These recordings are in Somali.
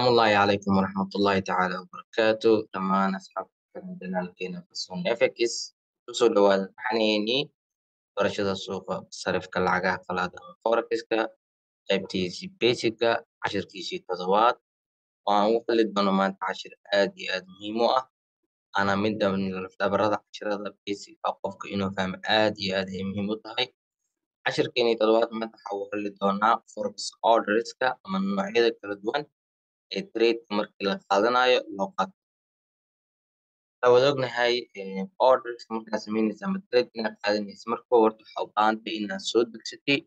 Asalaamu calaykum waraxmatullaahi tacaala wabarakaatu. Dhammaan asxaabta janaalkeena Fason FX, kusoo dhawaada taxanaheennii barashada suuqa sarifka lacagaha qalaad ama forex-ka, qaybtiisii basic-ga, cashirkiisii toddobaad oo aan ugu hadli doono maanta cashir aad iyo aad muhiim u ah, ana midda lafdhabarada cashirada basic ah qofka inuu fahmo aad iyo aad ay muhiim u tahay. Cashirkeenii toddobaad maanta waxaa ugu hadli doonaa forex orderska ama noocyada kala duwan ee trade markii la qaadanayo loo qaato. Waxaa wada ognahay orders markaa sameynaysa ama trade inaad qaadanaysa, marka horta waxaa u baahan tahay inaad soo degsatay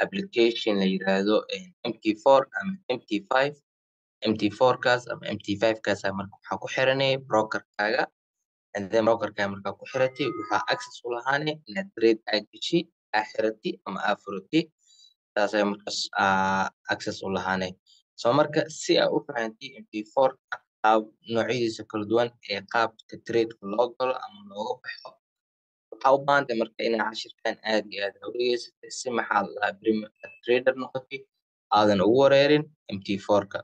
application la yiraahdo MT4 ama MT5. MT4 kaas ama MT5 kaas marka waxaa ku xiranay brokerkaaga, and then brokerkaaga markaa ku xiratay, waxaa access u lahaanay inaad trade aad geshi, aa xiratay ama aa furatay. Taas ayaa markaas access u lahaanay. So marka si aa u fahantay MT4 qaab noocyadiisa kala duwan ee qaabka trade-ka loo galo ama looga baxo, waxaa u baahan tahay marka inaad cashirkan aad iyo aad u dhegeysatay, si maxaa la dhahaa, beri markaad trader noqotay aadan ugu wareerin MT4-ka.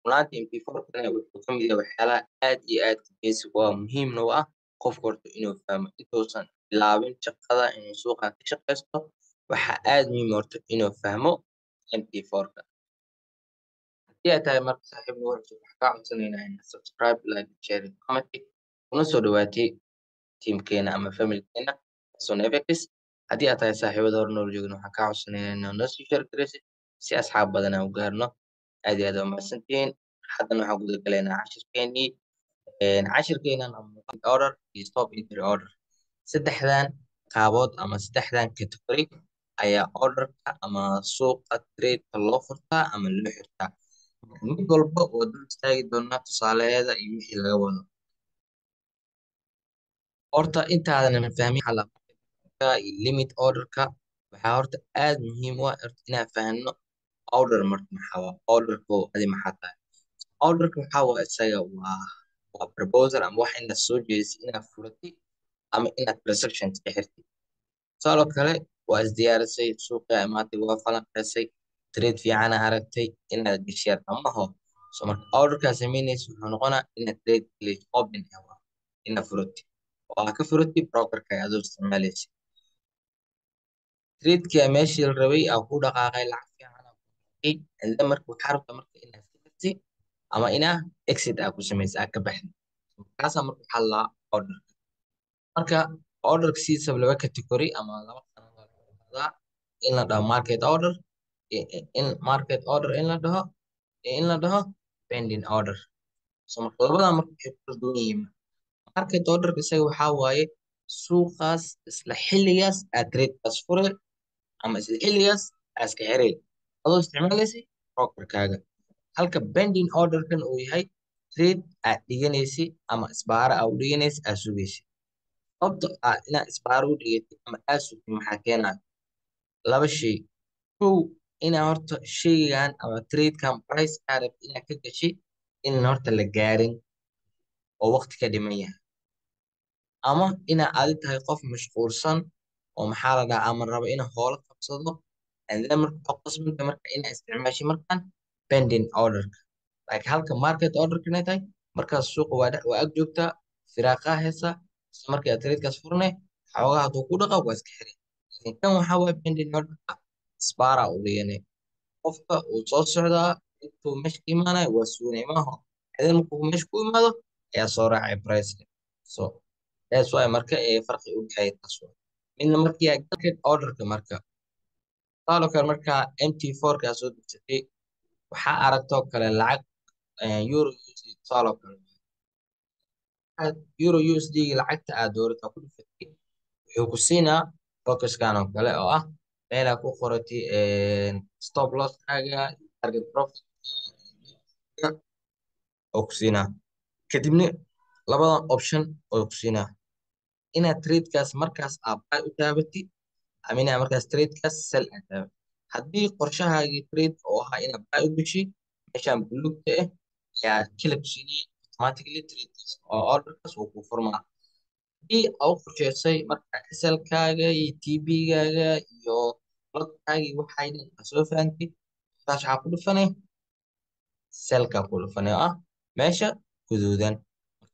Runtii MT4-kana wuxuu ka mid yahay waxyaalaha aad iyo aad basic u ah, muhiimna u ah qofka horta inuu fahmo intuusan bilaabin shaqada inuu suuqan ka shaqeysto. Waxaa aad muhiim horta inuu fahmo MT4-ka. Haddii aad tahay marka saaxiib nagu cusub, waxaan kaa codsanaynaa inaad subscribe, like, share, comment kuna soo dhawaatay teamkeena ama familkeena Fason FX. Haddii aad tahay saaxiibada hore noola joogin, waxaan kaa codsanaynaa inaad noo sii share garaysid si asxaab badan aan u gaarno. Aad iyo aad waa mahadsantihiin. Haddana waxaan guda galaynaa cashirkeenii. Cashirkeenan order iyo stop entry order, saddexdan qaabood ama saddexdan category ayaa orderka ama suuqa trade-ka loo furtaa ama loo xirtaa. Mid walba oo dul istaagi doonaa tusaalaheeda iyo wixii laga wado. Horta intaadan fahmin iyo limit orderka, waxaa horta aad muhiim u ah horta inaan fahanno order. Marka maxaa waa orderka? Adi maxaa tahay orderka? Waxaa waa isaga waa proposal ama wax inaad soo jeedisay inaad furatay ama inaad transaction ka xirtay. Tusaale kale, waa isdiyaarisay, suuqa imaatay, waa falanqeysay, trade fiicana aragtay inaad geshiyaan amaho. So marka orderkaa samaynaysa wuxuu noqonaa inaad trade place open ah, waa inaad furatay oo aad ka furatay brokerka adoo isticmaalaysa. Tradeka meeshii la rabay aa ku dhaqaaqay, lacag fiican aa ku dhaqaaqay, and then marka waxaa rabtaa marka inaad iska xirtay ama inaa exit aa ku samaysay, aa ka baxday. Kaasaa marka waxaa la orderka. Marka orderka sidiisaba laba category ama laba qanad waa lagu qaadaa: in la dhaho market order, in market order in la dhaho iyo in la dhaho pending order. So marka labadan marka waxay ku kala duwan yihiin, market orderka isaga waxaa waaye suuqaas isla xilligaas aad trade-kaas furay ama isla xilligaas aad iska xiray adoo isticmaalaysay brokerkaaga, halka pending orderkan uu yahay trade aad dhiganaysay ama isbaaro aad u dhiganaysay, aad sugaysay. Sababta aad inaad isbaaro u dhigatay ama aad sugtay maxaa keenaya? Laba shay. Kow, inaa horta shaygan ama tradekan price aa rabtid inaad ka gashay in horta la gaarin oo waqti ka dhiman yahay, ama inaa adi tahay qof mashquulsan oo maxaa la dhahaa ama rabo inuu howlo qabsado, and then marka waxaa qasbanta marka inaa isticmaashay markaan pending orderka. Laakiin halka market orderka inay tahay markaas suuqa waa ag joogtaa, firaaqaa haysaa, isla markii aad tradekaas furnay, xoogaa hadduu ku dhaqaaq waa iska xiray. Laakiin kan waxaa waaye pending orderka isbaaraa u dhiganay, qofka uu soo socdaa, intuu meesha ka imaanayo waa suganay maaho, then markuu meesha ku imaado ayaa soo raacay priceka. So that's why marka ee farqi u dhexeeya taas waa midna. Markii aad market orderka marka, tusaale kale, markaa MT4 kaa soo degsatay, waxaa aragtoo kale lacag euro USD. Tusaale kale, euro USD lacagta aad doorataa ku dhufatay, wuxuu ku siinaa focuskan oo kale oo ah meelaa ku qoratay stop losskaaga, target profit oo ku siinaa. Kadibna labadan option oo ku siinaa: inaad tradekaas markaas aad buy u taabatid ama inaad markaas tradekaas sell aad taabatid. Haddii qorshahaagii trade oo ahaa inaad buy u gashay, meeshaan buluugta ah ayaa kala ku siinayay, automatically tradekaas oo orderkaas wuu ku furmaa. Haddii aa u qorsheysay marka SL-kaaga iyo TP-gaaga iyo lotkaaga iyo waxay dhan aa soo fahantay, markaas waxaa ku dhufanay Sellka ku dhufanay oo ah meesha guduudan.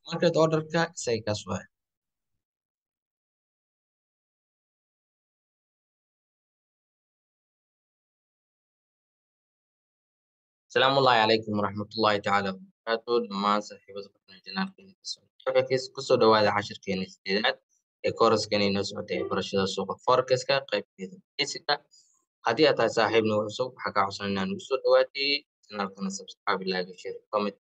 Market orderka isaga kaas waaye. Asalaamu ullahi calaykum waraxmatullahi tacaala wabarakaatu dhammaan saaxiibada ku channelkeena FX. Kusoo dhawaada cashirkeena sideedaad ee course-keena inoo socotay ee barashada suuqa forex-ka qaybteeda basic-ka. Haddii aad tahay saaxiib nagu cusub, waxaa kaa codsan inaad nagu soo dhawaatay channelkana subscribe, like, share, comment.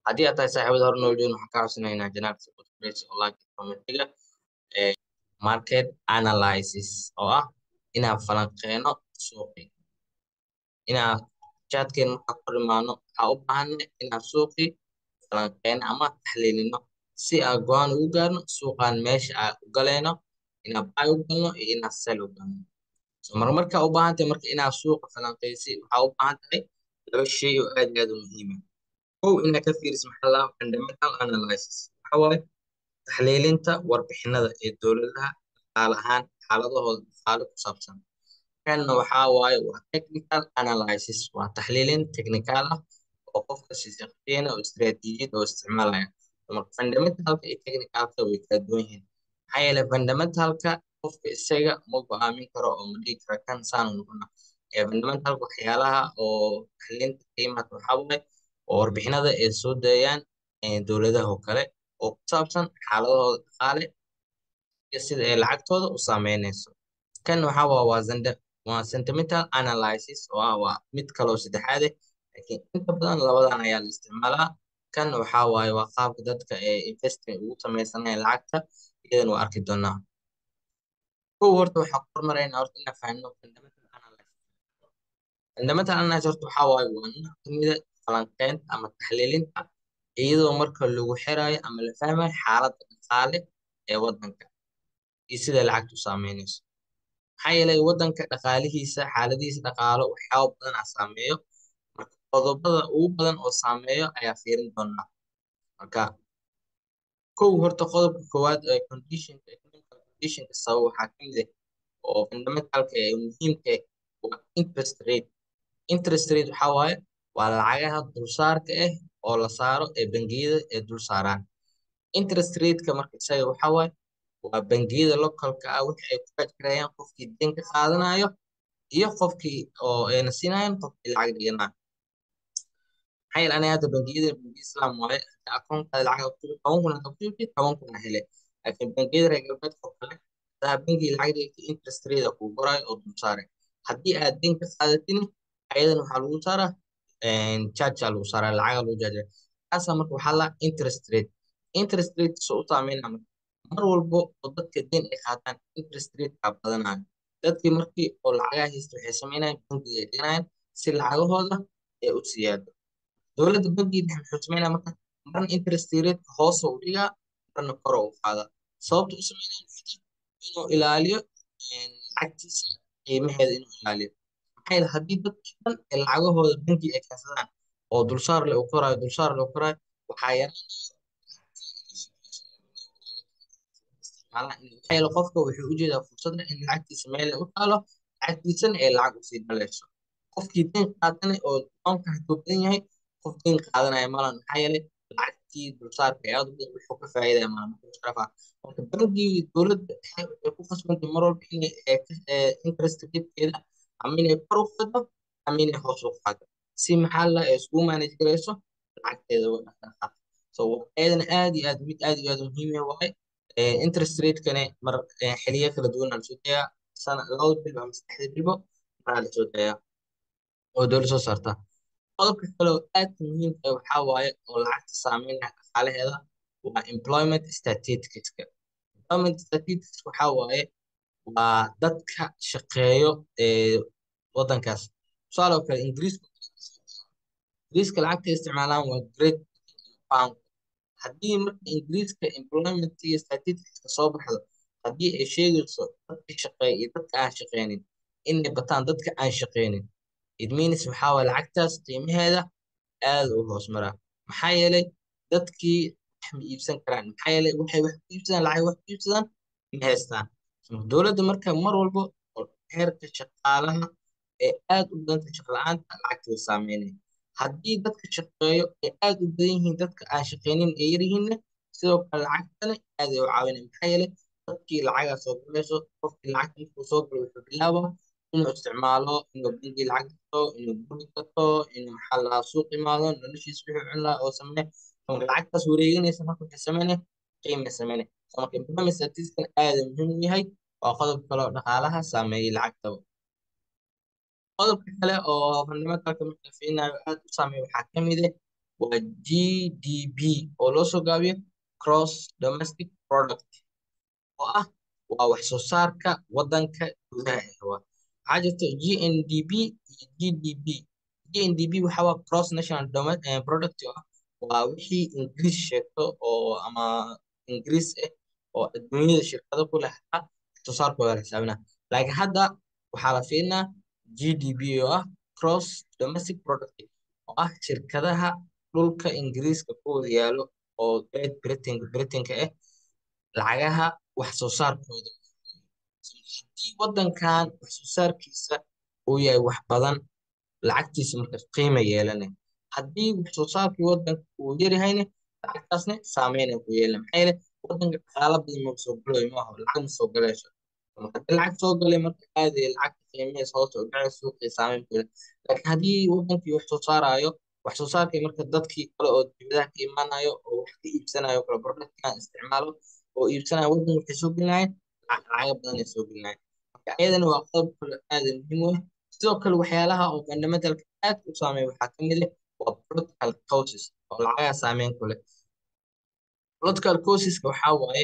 Haddii aad tahay saaxiibada hore noo joogin, waxaa kaa codsanaya inaad channelka support gareyso oo like, comment-iga. Market analysis oo ah inaan falanqeyno suuqii, inaan chartkeena markaa ku imaano, waxaa u baahanay inaan suuqii falanqeyno ama taxliilino si aan go'aan ugu gaarno suuqan meesha aan u galeyno, inaan buy u galno iyo inaan sell u galno. So marmarkaa u baahan tahay marka inaad suuqa falanqeysi, waxaa u baahan tahay laba shay oo aad iyo aad u muhiim ah. Kow, inaad ka fiiriso maxaa la fundamental analysis. Waxa waaye taxliilinta warbixinada ee dowladaha dhaqaale ahaan, xaaladahooda dhaqaale ku saabsan. Kanna waxaa waaye waa technical analysis, waa taxliilin technical ah oo qofka si shaqeynaya oo istiraatiijiyad oo isticmaalaya. Marka fundamentalka iyo technicalka way kala duwan yihiin, maxaa yeelay fundamentalka qofka isaga ma go'aamin karo oo ma dhihi karo kan saan u noqona. Ee fundamentalka waxyaalaha oo taxliilinta qiimaha waxaa waaye oo warbixinada ay soo dayaan dowladaha oo kale oo ku saabsan xaaladahooda dhaqaale iyo sida ay lacagtooda u saameynayso. Kan waxaa waa waa sentimental analysis oo ah waa mid kaloo saddexaad ah, laakiin inta badan labadan ayaa la isticmaalaa. Kan waxaa waaye waa qaabka dadka ee investing ugu sameysanaya lacagta, iyadana waa arki doonaa. Kow, horta waxaa ku hormaraynaa horta inaan fahanno fundamental analysis. Fundamental analysis horta waxaa waaye waa nooc kamid ah falanqeynta ama taxliilinta, iyadoo marka lagu xirayo ama la fahmayo xaaladda dhaqaale ee waddanka iyo sida lacagtu u saameynayso. Maxaa yeelay waddanka dhaqaalihiisa, xaaladihiisa dhaqaalo waxyaabo badan aa saameeyo. Marka qodobada ugu badan oo saameeyo ayaa fiirin doonaa. Marka kow, horta qodobka koowaad ee conditionka, economical conditionka sabab waxaa kamid ah oo fundamentalka ee muhiimka ah waa interest rate. Interest rate waxaa waaye waa lacagaha dulsaarka ah oo la saaro ee bangiyada ay dul saaraan. Interest rate-ka marka isaga waxaa waaye waa bangiyada localka ah wixii ay ku charge garayaan qofkii deyn ka qaadanayo iyo qofkii oo ayna siinayaan qofkii lacag dhiganayo. Maxaa yeelay aniga hadda bangiyada, bangiya Islaam waaye, hadda akoonkaada lacag ku 10,000 hadda ku shubtid, 10,000 aa hele. Laakiin bangiyada reer galbeedka oo kale, hadaa bangiga lacag dhigtid, interest rate aa kugu qoraayo oo dul saaray. Haddii aad deyn ka qaadatin, ayadana waxaa lagu saaraa charge aa lagu saaraa, lacag lagu charge. Taasaa marka waxaa la interest rate. Interest rate soo u saameynaa marka mar walbo oo dadka deyn ay qaataan, interest rate aa badanayo. Dadkii markii oo lacagaha haysta waxay sameynayaan bangiga ay dhiganayaan si lacagahooda ay u siyaado. Dowladda bangiga dhexe muxuu sameynaya marka? Marna interest rate hoos u dhigaa, marna kor u qaadaa. Sababta u sameynaya waxay tahay inuu ilaaliyo lacagtiisa qiimaheeda inuu ilaaliyo. Maxaa yeelay haddii dadka dhan ay lacagahooda bangi ay keensadaan oo dulsaar leh uu koraayo, dulsaar leh uu koraayo, waxaa yaraanaya isticmaalaan. Maxaa yeelay qofka wuxuu ujeedaa fursadda in lacagtiisa meel ay u taalo, lacagtiisana ay lacag usii dhalayso. Qofkii deyn qaatana oo loanka hadduu badan yahay, qof deyn qaadanaya malan, maxaa yeelay lacagtii dulsaarka ee aad u badan, wuxuu ka faa'iidaya malan wuxuu sharafaa. Marka bangigii dowladda dhexe waxay ku khasbantay mar walba inay interest rate-keeda ama inay kor u qaaddo ama inay hoos u qaaddo, si maxaa la ay iskugu manage garayso lacagteeda wa dhaqdhaqaaq. So ayadana aad iyo aad mid aad iyo aad muhiim ah waaye. Interest rate-kani mar xiliyo kala duwan aa lasoo dayaa, sana labada bilba ama saddexda bilbo maraa lasoo dayaa oo dowladda soo saarta. Qodobka kale oo aadka muhiimka ah waxaa waaye oo lacagta saameynaya dhaqaalaheeda waa employment statistics. Employment statistics waxaa waaye waa dadka shaqeeyo ee wadankaas. Tusaale oo kale Ingiriiska lacagta ay isticmaalaan waa Great Pound. Haddii marka Ingiriiska employment iyo statistics soo baxdo, haddii ay sheegayso dadka shaqeeya iyo dadka aan shaqeynin inay bataan dadka aan shaqeynin, it means waxaa waaye lacagtaas qiimaheeda aad u hoos maraa. Maxaa yeelay dadkii wax ma iibsan karaan, maxaa yeelay waxay wax ku iibsadaan, lacag wax ku iibsadaan ma haystaan. Dowladda marka mar walbo oo heerka shaqaalaha ee aad u badanta, shaqo la'aanta, lacagta way saameynaya. Haddii dadka shaqeeyo ay aad u badan yihiin, dadka aan shaqeynin ay yar yihiinna, sidoo kale lacagtana aad ay u caawinaya. Maxaa yeelay dadkii lacagaa soo galayso, qofkii lacagta markuu soo galo wuxuu bilaabaa inuu isticmaalo, inuu bangi lacag gato, inuu guri gato, inuu maxaa la dhahaa suuq imaado, noloshiisa wuxuu cun lahaa oo sameeyo. Marka lacagtaas wareeganaysa marka waxay sameynaya qiimay sameynaya. So marka employment statistics aad uu muhiim u yahay, waa qodob kale oo dhaqaalaha saameeyay lacagtaba. Qodobka kale oo fundamentalka marka la fiirinayo aad u saameeya waxaa ka mid ah waa GDP oo loo soo gaabiyo Gross Domestic Product, oo ah waa wax soo saarka wadanka gudaha ah. Waa waxaa jirta GNDP iyo GDP. GNDP waxa waa Gross National Product, oo ah waa wixii Ingiriis sheegto oo ama Ingiriis ah oo adduunyada shirkado ku leh wax soo saarkooda la xisaabinaa. Laakiin hadda waxaa la fiirinaa GDP oo ah Gross Domestic Product, oo ah shirkadaha dhulka Ingiriiska ku wada yaalo oo Great Britain Britainka ah lacagaha wax soo saarkooda. Haddii wadankan wax soo saarkiisa uu yahay wax badan, lacagtiisa marka qiimo yeelanay. Haddii wax soo saarkii wadanka uu yar yahayna, lacagtaasna saameyn ay ku yeelan. Maxaa yeelay wadanka dhaqaalo badan ma soo galayo, maaha lacag ma soo galayso. Marka haddii lacag soo galay marka aad ay lacagta qiimaheesa hoos u dhacay, suuqii saameyn ku yeelan. Laakiin haddii wadankii wax soo saarayo, wax soo saarkii marka dadkii kale oo dibadaha ka imaanayo oo wax ka iibsanayo kale productkan isticmaalo oo iibsanayo wadanka waxay soo gelinayaan lacago badan ay soo gelinayaan. Marka ayadana waa qodob kale aad muhiim u ah. Sidoo kale waxyaalaha oo fundamentalka aad u saameeya waxaa ka mid ah waa political causes oo lacagaha saameyn ku leh. Political causeska waxaa waaye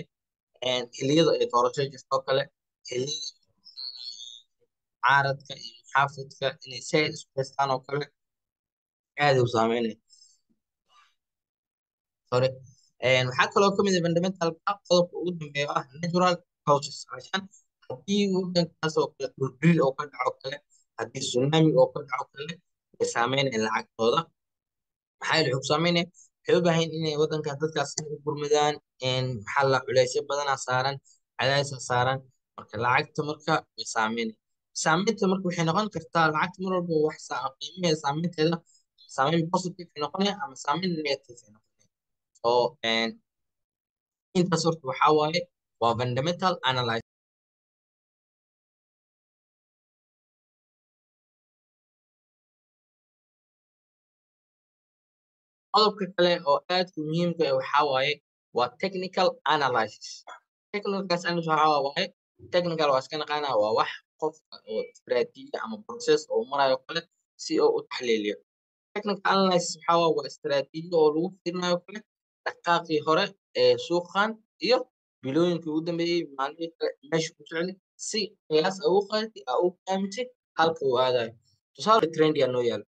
xilliyada ay doorasho jirto oo kale, xilliyada mucaaradka iyo muxaafidka inay si isku haystaan oo kale aad u saameynaya. Sorry. Waxaa kaloo ka mid ah fundamentalka qodobka ugu dambeeya oo ah natural causes. عشان haddii wadankaas oo kale dhulgariir oo ka dhaco kale, haddii tsunami oo ka dhaco kale, way saameynayaan lacagtooda. Maxaa yeelay wuxuu ku saameynaya, waxay u baahan yihiin inay wadankaas dadkaas inay u gurmadaan, maxaa la culeysyo badanaa saaran, cadaadis saaran. Marka lacagta marka way saameynaya. Saameynta marka waxay noqon kartaa lacagta mar walba wax qiimaheeda saameynteeda saameyn positive ay noqonaya ama saameyn negative ay noqonaya. So intaas horta waxaa waaye waa fundamental analysis. Qodobka kale oo aadka muhiimka ah waxaa waaye waa technical analysis. Technical analysis waxaa waaye, technical waa iska naqaanaa, waa wax qofka oo istiraatiiji ama process oo marayo kale si uu u taxliiliyo. Technical analysis waxaa waaye waa istiraatiiji oo lagu fiirinayo kale dhaqaaqii hore ee suuqan iyo bilooyinkii ugu dambeeyay, maalmihii kale meesha ku socday, si qiyaas ugu qaadatay aa u fahamtay halka uu aadayo. Tusaale trendigan noo yaalo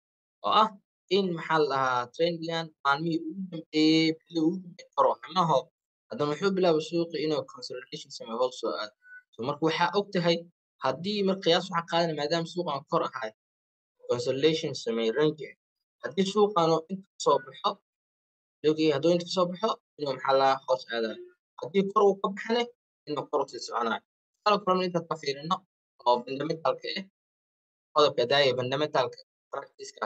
oo ah in maxaa la dhahaa trendigan maalmihii ugu dambeeyay, bilihii ugu dambeeyay kor u kacay, haddana wuxuu bilaabay suuqii inuu consolidation sameeyo, hoos soo aado. So marka waxaa og tahay haddii mar qiyaas waxaa qaadanaya maadaama suuqan kor ahay consolidation sameeyo range, haddii suuqan oo inta kasoo baxo logii, hadduu inta kasoo baxo inuu maxaa la dhahaa hoos aadayo, haddii kor uu ka baxana inuu kor usii soconayo. Tusaale kale inta ka fiirino oo fundamentalka ah, qodobka daaya fundamentalka practice-ka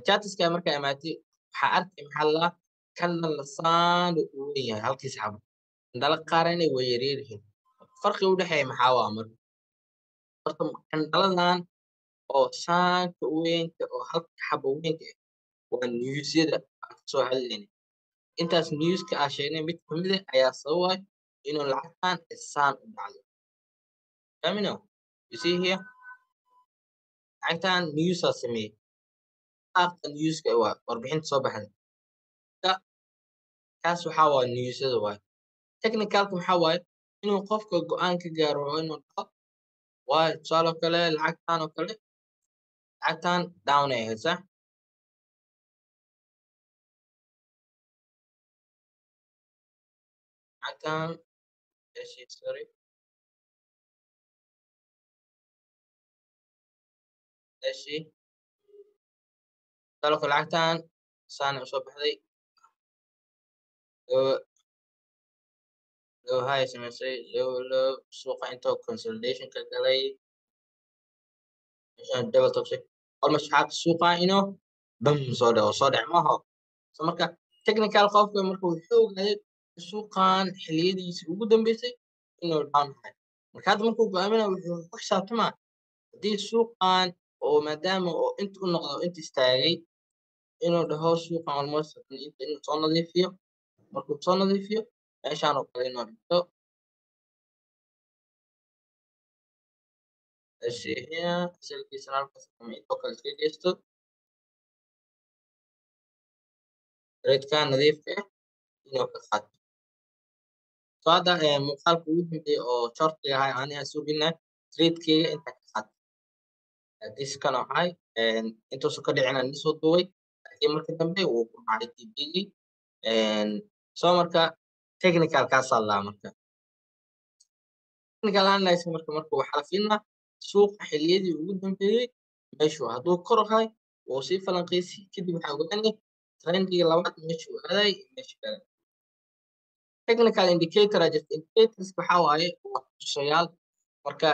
chartiska markaa imaatay waxaa arkay maxaa la dhahaa kana lasaan uu weyn yahay halkii xabo, candle qaarana way yaryar yihiin. Farqiga u dhexeeya maxaa waa marka horta candleladan oo saanka weynka oo halka xabo weynka ah waa newsyada aan kasoo hadlaynay. Intaas newska aan sheegnay mid kamid ah ayaa sababay inuu lacagtan ay saan u dhacdo. Fahmino? You see here, lacagtan newsaa sameeyey, qaabka newska waa warbixinta soo baxday. Kaas waxaa waaye newsyada waaye. Technicalka maxaa waaye inuu qofka go'aan ka gaaro oo inuu dhaho waayo tusaale oo kale lacagtan oo kale, lacagtan down ay ahayd, sax? Lacagtan sorry, tusaale oo kale lacagtan saan usoo baxday, low high samaysay, low low, suuqa intoo consolidation ka galay, meeshaan double top. Almost waxaa suuqa inuu bam soo dhaco, soo dhac maaho. So marka technical qofka marka wuxuu ogaaday suuqan xilliyadiisa ugu dambeysay inuu down yahay. Marka hadda markuu go'aaminayo, wuxuu ku xisaabtamaa haddii suuqan oo maadaama oo inta u noqdo, inta istaagay, inuu dhaho suuqan almost inta inuu soo nadiifiyo. Markuu soo nadiifiyo, meeshaan oo kale inuu dhigto. Let's see here, salkiisana halkaas ama intoo kale iska geysto, tradekan nadiifka ah inuu ka qaato. So hadda muuqaalka ugu dambeeyay oo shortiga ahay ani aan soo gelinay, tradekeyga inta ka qaato diskan oo ahay, intuusan ka dhicin aan soo duubay, laakiin marka dambe wuu ku dhacay TP-gii. So marka technical kaasaa laa. Marka technical analysis marka waxaa la fiirinaa suuqa xilliyadii ugu dambeeyey meeshuu hadduu kor ahay, wuu sii falanqeysi. Kadib waxaa ogaanay trendiga labaad meeshuu aaday iyo meesha kale. Technical indicator aa jirta. Indicators waxaa waaye waa tusayaal. Marka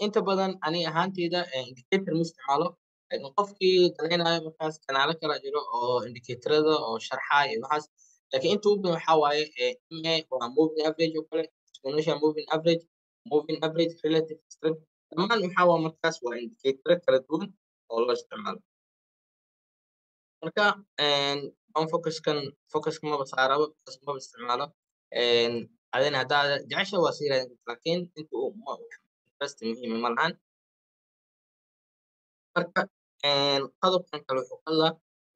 inta badan ani ahaanteyda indicator ma isticmaalo, laakiin qofkii danaynayo markaas kanaalo kala jiro oo indicatorada oo sharxaya iyo waxaas. Laakiin inta ugu badan waxaa waaye MA, waa moving average oo kale, exponential moving average, moving average, relative strength, dhammaan waxaa waa markaas waa indicator kala duwan oo loo isticmaalo. Marka on focuskan, focuska maba saaraba, maba isticmaalo. Adina haddaa jecesha waa sii raadin kartaa, laakiin inta uu interest muhiima ma lahan. Marka qodobkan kale wuxuu ka hadlaa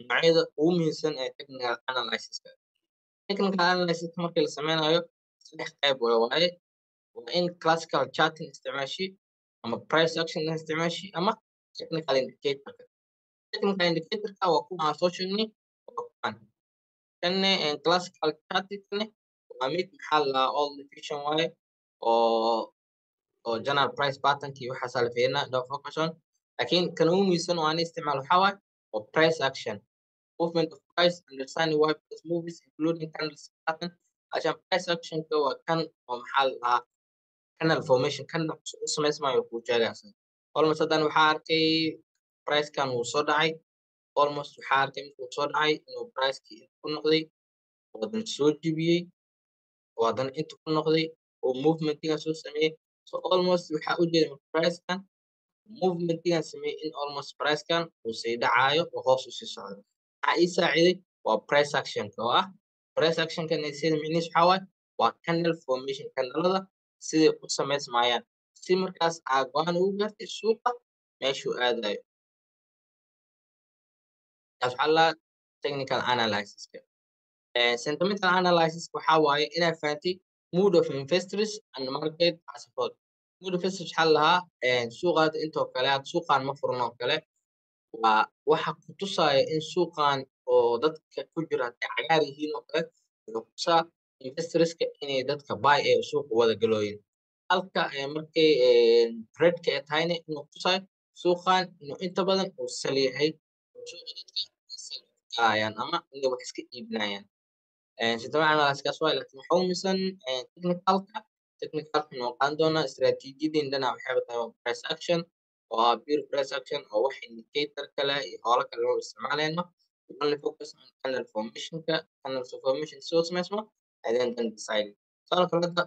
noocyada ugu muhiimsan ee technical analysiska. Technical analysis markii la sameynayo saddex qayb waaye: waa in classical charting isticmaashi, ama price action isticmaashi, ama technical indicatorka. Technical indicatorka waa kuwa aan soo sheegnay, waa kuwan. Kanne classical chartingne waa mid maxaa la all division waaye oo general price patternki waxaasaa la fiirinaa, don't focus on. Laakiin kan ugu muhiimsan oo aan isticmaal waxaa waaye waa price action, movement of price, understanding why price moves, including candlestick pattern. Ashan price actionka waa kan oo maxaa la dhahaa candle formation, kan u samaysmayo kuu sheegaysa. Almost haddan waxaa arkay pricekan wuu soo dhacay. Almost waxaa arkay markuu soo dhacay inuu pricekii ku noqday oo haddana soo jibiyey oo haddana inta ku noqday oo movementigan soo sameeyey. So almost waxaa u jeeda pricekan movementigan sameeyey in almost pricekan uu sii dhacaayo oo hoos u sii socdo. Waxaa ii saaciday waa price actionka, oo ah price actionka sida micnihiis waxaa waaye waa candle formation, candlada siday u samaysmayaan, si markaas aa go'aan ugu gaartay suuqa meeshuu aadayo. Taas waxaa la technical analysiska. Sentimental analysis waxaa waaye inaad fahantay mood of investors and market as a whole. Mood of investors waxaa lahaa suuqa hadda intoo kale, hadda suuqan ma furan oo kale, waa waxa ku tusaya in suuqan oo dadka ku jira hadday cagaar yihiin oo kale, wuxuu kutusaa investorska inay dadka buy ee suuqa wada galooyin, halka markay redka ay tahayna inuu kutusayo suuqan inuu inta badan uu sell yahay, oo suuqa dadka sell galayaan ama inay wax iska iibinayaan. Sentiment analysis waay, laakiin waxaa u muhiimsan technicalka. Technicalka noo qaadan doonaa istaraatiijiyadeen dhanac waxayba tahay waa price action, oo ah pure price action, oo wax indicator kale iyo howlo kale loo isticmaalayno. We only focus on candle formationka, candle formation soo samaysmo and then decide. Sidoo kale hadda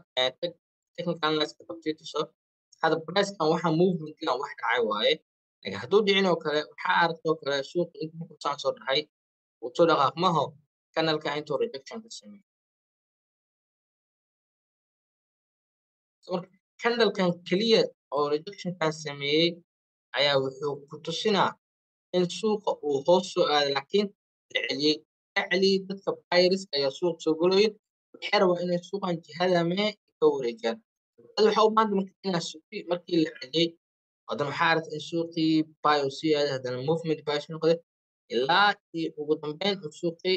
technical analysis ka tuso hadda pricekan waxa movementkan wax dhacay waaye, laakiin hadduu dhicin oo kale, waxaa aragtay oo kale suuqa inta markuu saan soo dhacay uu soo dhaqaaq maho, candleka intuu rejection ka sameeyey. So marka candlekan keliya oo rejectionkan sameeyey ayaa wuxuu ku tusinaa in suuqa uu hoos soo aaday, laakiin la celiyey, la celiyey. Dadka buyers ayaa suuqa soo galayin, waxay rabaan inay suuqan jihada mee ka wareejiyaan. Hada waxaa u baahanta marka inaad sugti. Markii la celiyey haddana waxaa aragtay in suuqii buy uu sii aaday, haddana movement buy soo noqday, ilaa iyo ugu dambeyn uu suuqii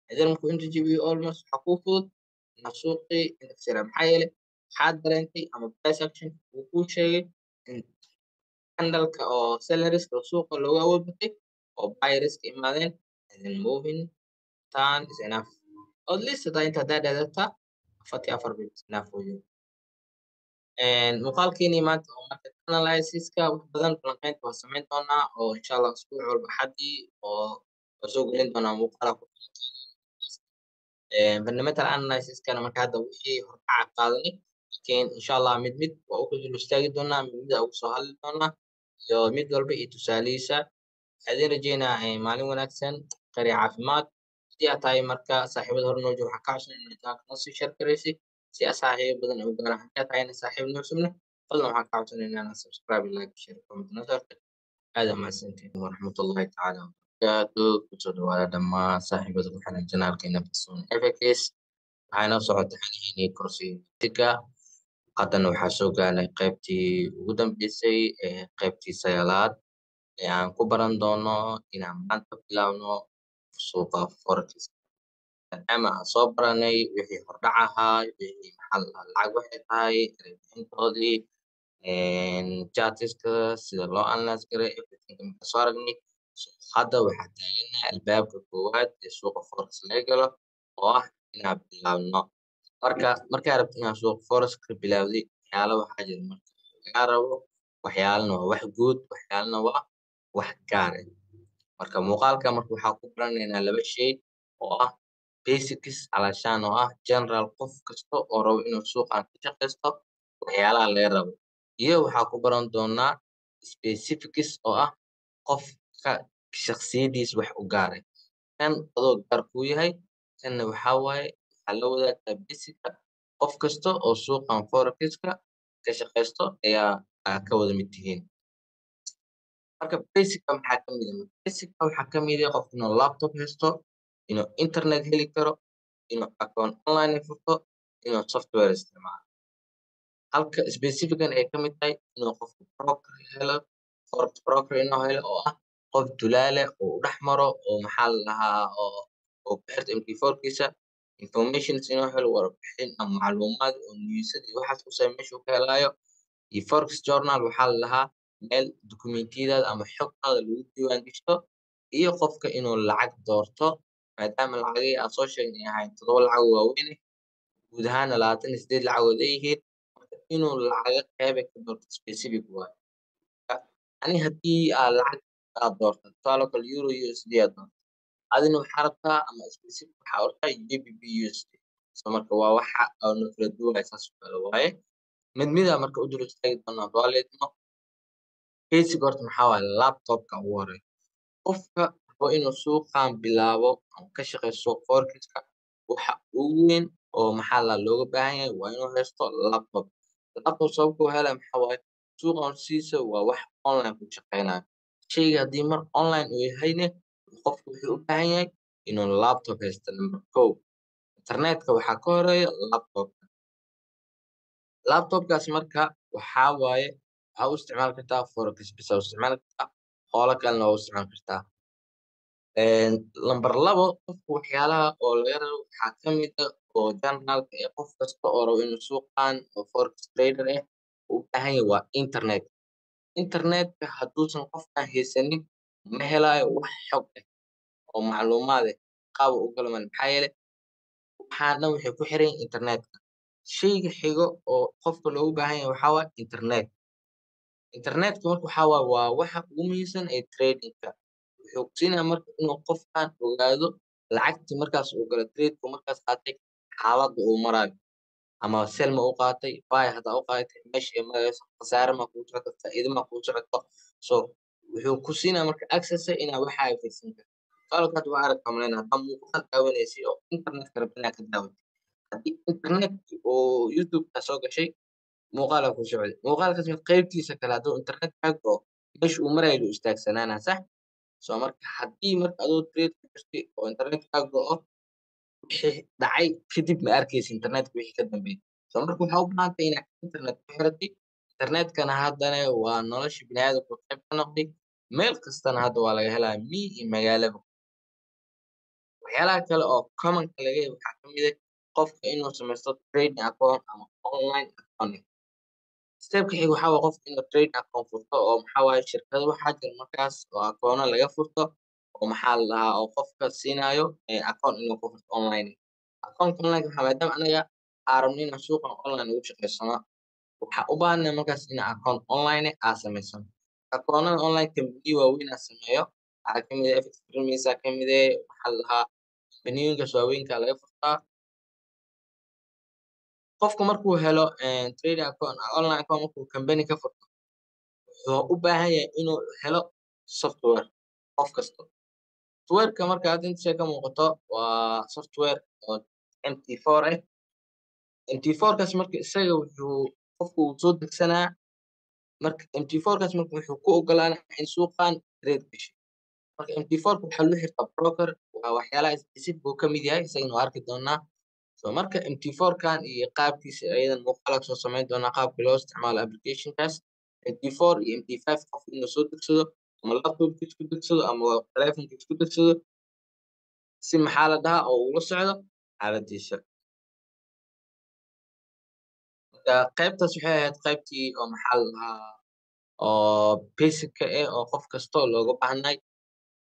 haddana markuu inta jabiyo, almost waxaa kuu fudud inaad suuqii inta kasii maxaa yeelay waxaad dareentay ama price action uu kuu sheegay in candleka oo sellerska oo suuqa looga awood batay oo buyerska imaadeen, and then moving turn is enough. At least hadaa inta hadaa dhadata 44 pips, enough for you. Muuqaalkeenii maanta oo market analysis-ka wax badan falanqeynta waa samayn doonaa oo insha Allah isbuuc walba Axadii oo soo gelin doonaa muuqaal ku fundamental analysis-kana. Marka hadda wixii hordhaca qaadanay, laakiin insha Allah mid mid waa u dul istaagi doonaa, mid mid ugu soo hadli doonaa iyo mid walba iyo tusaalihiisa. Waxaan idin rajeynaa maalin wanaagsan, khayr iyo caafimaad. Haddii aad tahay marka saaxiibada hore noo jooga, waxaan kaa codsanaya inaad channelka noo sii share garaysid si aad saaxiibo badan ugu gaaraan. Haddii aad tahayna saaxiib noo cusubna, fadlan waxaan kaa codsanaya inaad subscribe, like, share, comment noo saartid. Aad aa mahadsantihiin waraxmatullahi tacaala wabarakaatu. Kusoo dhawaada dhammaan saaxiibada ku xiran channelkeena Fasoon FX. Waxaa inoo socota xalihiinii kursiga. Haddana waxaa soo gaarnay qaybtii ugu dambeysay ee qaybtii sagaalaad ee aan ku baran doono inaan maanta bilaabno suuqa forex, maadaama aan soo baranay wixii hordhac ahaa, wixii maxaa la dhahaa lacag waxay tahay, erebixintoodii, chartiska sida loo analyze gareeyo, everything marka soo aragnay. Hadda waxaa taaganahay albaabka koowaad ee suuqa forex laga galo oo ah inaan bilaabno. Marka markaa rabto inaad suuqa forex ka bilaawdid, waxyaalo waxaa jira marka lagaa rabo. Waxyaalana waa wax guud, waxyaalana waa wax gaar ah. Marka muuqaalka marka waxaa ku baranaynaa laba shay oo ah basics calashaan oo ah general, qof kasta oo rabo inuu suuqan ka shaqaysto waxyaalaha laga rabo, iyo waxaa ku baran doonaa specifics oo ah qofka shakhsiyadiisa wax u gaar ah. Kan adoo gaar kuu yahay, kanna waxaa waaye waxaa la wadaagtaa basica qof kasta oo suuqan forex-ka ka shaqaysto ayaa aa ka wada mid tihiin. Marka basica maxaa kamid ah? Basica waxaa kamid ah qofka inuu laptop haysto, inuu internet heli karo, inuu account online furto, inuu software isticmaalo, halka specifican ay kamid tahay inuu qofku broker helo, forex broker inuu helo oo ah qof dulaale oo u dhex maro oo maxaa la dhahaa oo ku xirta MT4-kiisa, informations inuu helo, warbixin ama macluumaad oo newsada iyo waxaas kusaabsan meesha uu ka helaayo, iyo forex journal waxaa la dhahaa meel dukumentiyadaada ama xogtaada lagu diiwaan gashto, iyo qofka inuu lacag doorto, maadaama lacagihii aan soo sheegnay ay ahayn todoba lacag oo waaweyn ah, guud ahaana 28 lacagood ay yihiin. Marka inuu lacago qeyb ka doorto specific waaye. Ani haddii aad lacag aad doorto, tusaale kale euro USD aad doorto, adina waxaa rabtaa ama specific waxaa rabtaa GBP USD. So marka waa waxa oo kala duwanaya, saas oo kale waaye. Mid mid aa marka u dul istaagi doonaa dualeedno. Basic horta maxaa waaye? Laptopka ugu horeeyo. Qofka rabo inuu suuqan bilaabo ama ka shaqeysto suuq forex-ka, waxa ugu weyn oo maxaa la looga baahan yahay waa inuu haysto laptop. Laptop sababta uu helayo maxaa waaye? Suuqan sidiisa waa wax online ku shaqeynayo. Sheyga haddii mar online uu yahayne, qofku wuxuu u baahan yahay inuu laptop haysto. Number kow, internetka waxaa ka horeeya laptopka. Laptopkaas marka waxaa waaye waxaa u isticmaali kartaa forex bas aa u isticmaali kartaa, hoolo kalena waa u isticmaali kartaa. Number labo, qofka waxyaalaha oo laga rabo waxaa kamid ah oo generalka ee qof kasta oo rabo inuu suuqan oo forex trader ah uu u baahan yahay waa internet. Internetka hadduusan qofkan haysanin, ma helayo wax xog ah oo macluumaad ah qaab uu u galo male. Maxaa yeelay waxaan dhan waxay ku xiran yihiin internetka. Sheyga xigo oo qofka loogu baahan yahay waxaa waaye internet. Internetka marka waxaa waaye waa waxa ugu muhiimsan ee tradingka. Wuxuu kusiinaya marka inuu qofkan ogaado lacagtii markaas uu galo trade-ku markaas qaatay, xaaladda uu marayo, ama sell ma u qaatay, buy haddaa u qaadatay meesha ay marayso, khasaare ma kugu socoto, faa'iido ma kugu socoto. So wuxuu ku siinaya marka access inaa waxa ay fiirsan karto. Tusaale kale waa aragtaa malaynaa haddaa muuqaal daawanaysid oo internetka rabto inaad ka daawatid, haddii internet oo YouTube-ka soo gashay, muuqaal aa ku socday, muuqaalkaas mid qaybtiisa kale hadduu internet kaa go'o, meesha uu marayo buu istaagsanaanaa, sax? So marka haddii marka adoo trade ku jirtay oo internet kaa go'o, wixii dhacay kadib ma arkaysid internetka wixii ka dambeeyay. So marka waxaa u baahan tahay inaad internet ku xiratid. Internetkana haddana waa nolosha biniaadamka qayb ka noqday, meel kastana hadda waa laga helaa, miyi iyo magaalaba. Waxyaalaha kale oo commonka laga helo waxaa kamid ah qofka inuu samaysto trading account ama online account. Stepka xiga waxaa waaye qofka inuu trading account furto, oo maxaa waaye shirkado waxaa jira markaas oo akoono laga furto oo maxaa la dhahaa oo qofka siinaayo account inuu ku furto online. Account online waxaa maadaama anaga aan rabno inaan suuqan online ugu shaqeysano, Waxaa u baahannahay markaas in account online aa samaysano. Akoonada online kambaniyo waaweyn aa sameeyo. Waxaa kamid ah FX Primus aa kamid ah, waxaa la dhahaa kambaniyooyinkaas waaweynka laga furtaa. Qofka markuu helo trading account, online account, markuu company ka furto, wuxuu u baahan yahay inuu helo software. Qof kasto softwareka marka hadda inta shay ka muuqato waa software oo MT4 ah. MT4 kaas marka isaga wuxuu qofku uu soo degsanaa. Marka MT4 kaas marka wuxuu ku ogolaanaa in suuqan trade gasho. Marka MT4 waxaa lagu xirtaa broker, waa waxyaalaha specific uu ka mid yahay, isagana waa arki doonaa. So marka MT4 kan iyo qaabkiisa ayadan muuqaal soo samayn doonaa, qaabka loo isticmaalo applicationkaas MT4 iyo MT5, qofka inuu soo degsado ama laptopkiisa ku degsado ama telefonkiisa ku degsado, si maxaa la dhahaa oo ula socdo xaaladiisa. Marka qaybtaas waxay ahayd qaybtii oo maxaa la dhahaa oo basic-ka ah oo qof kasta looga baahnay.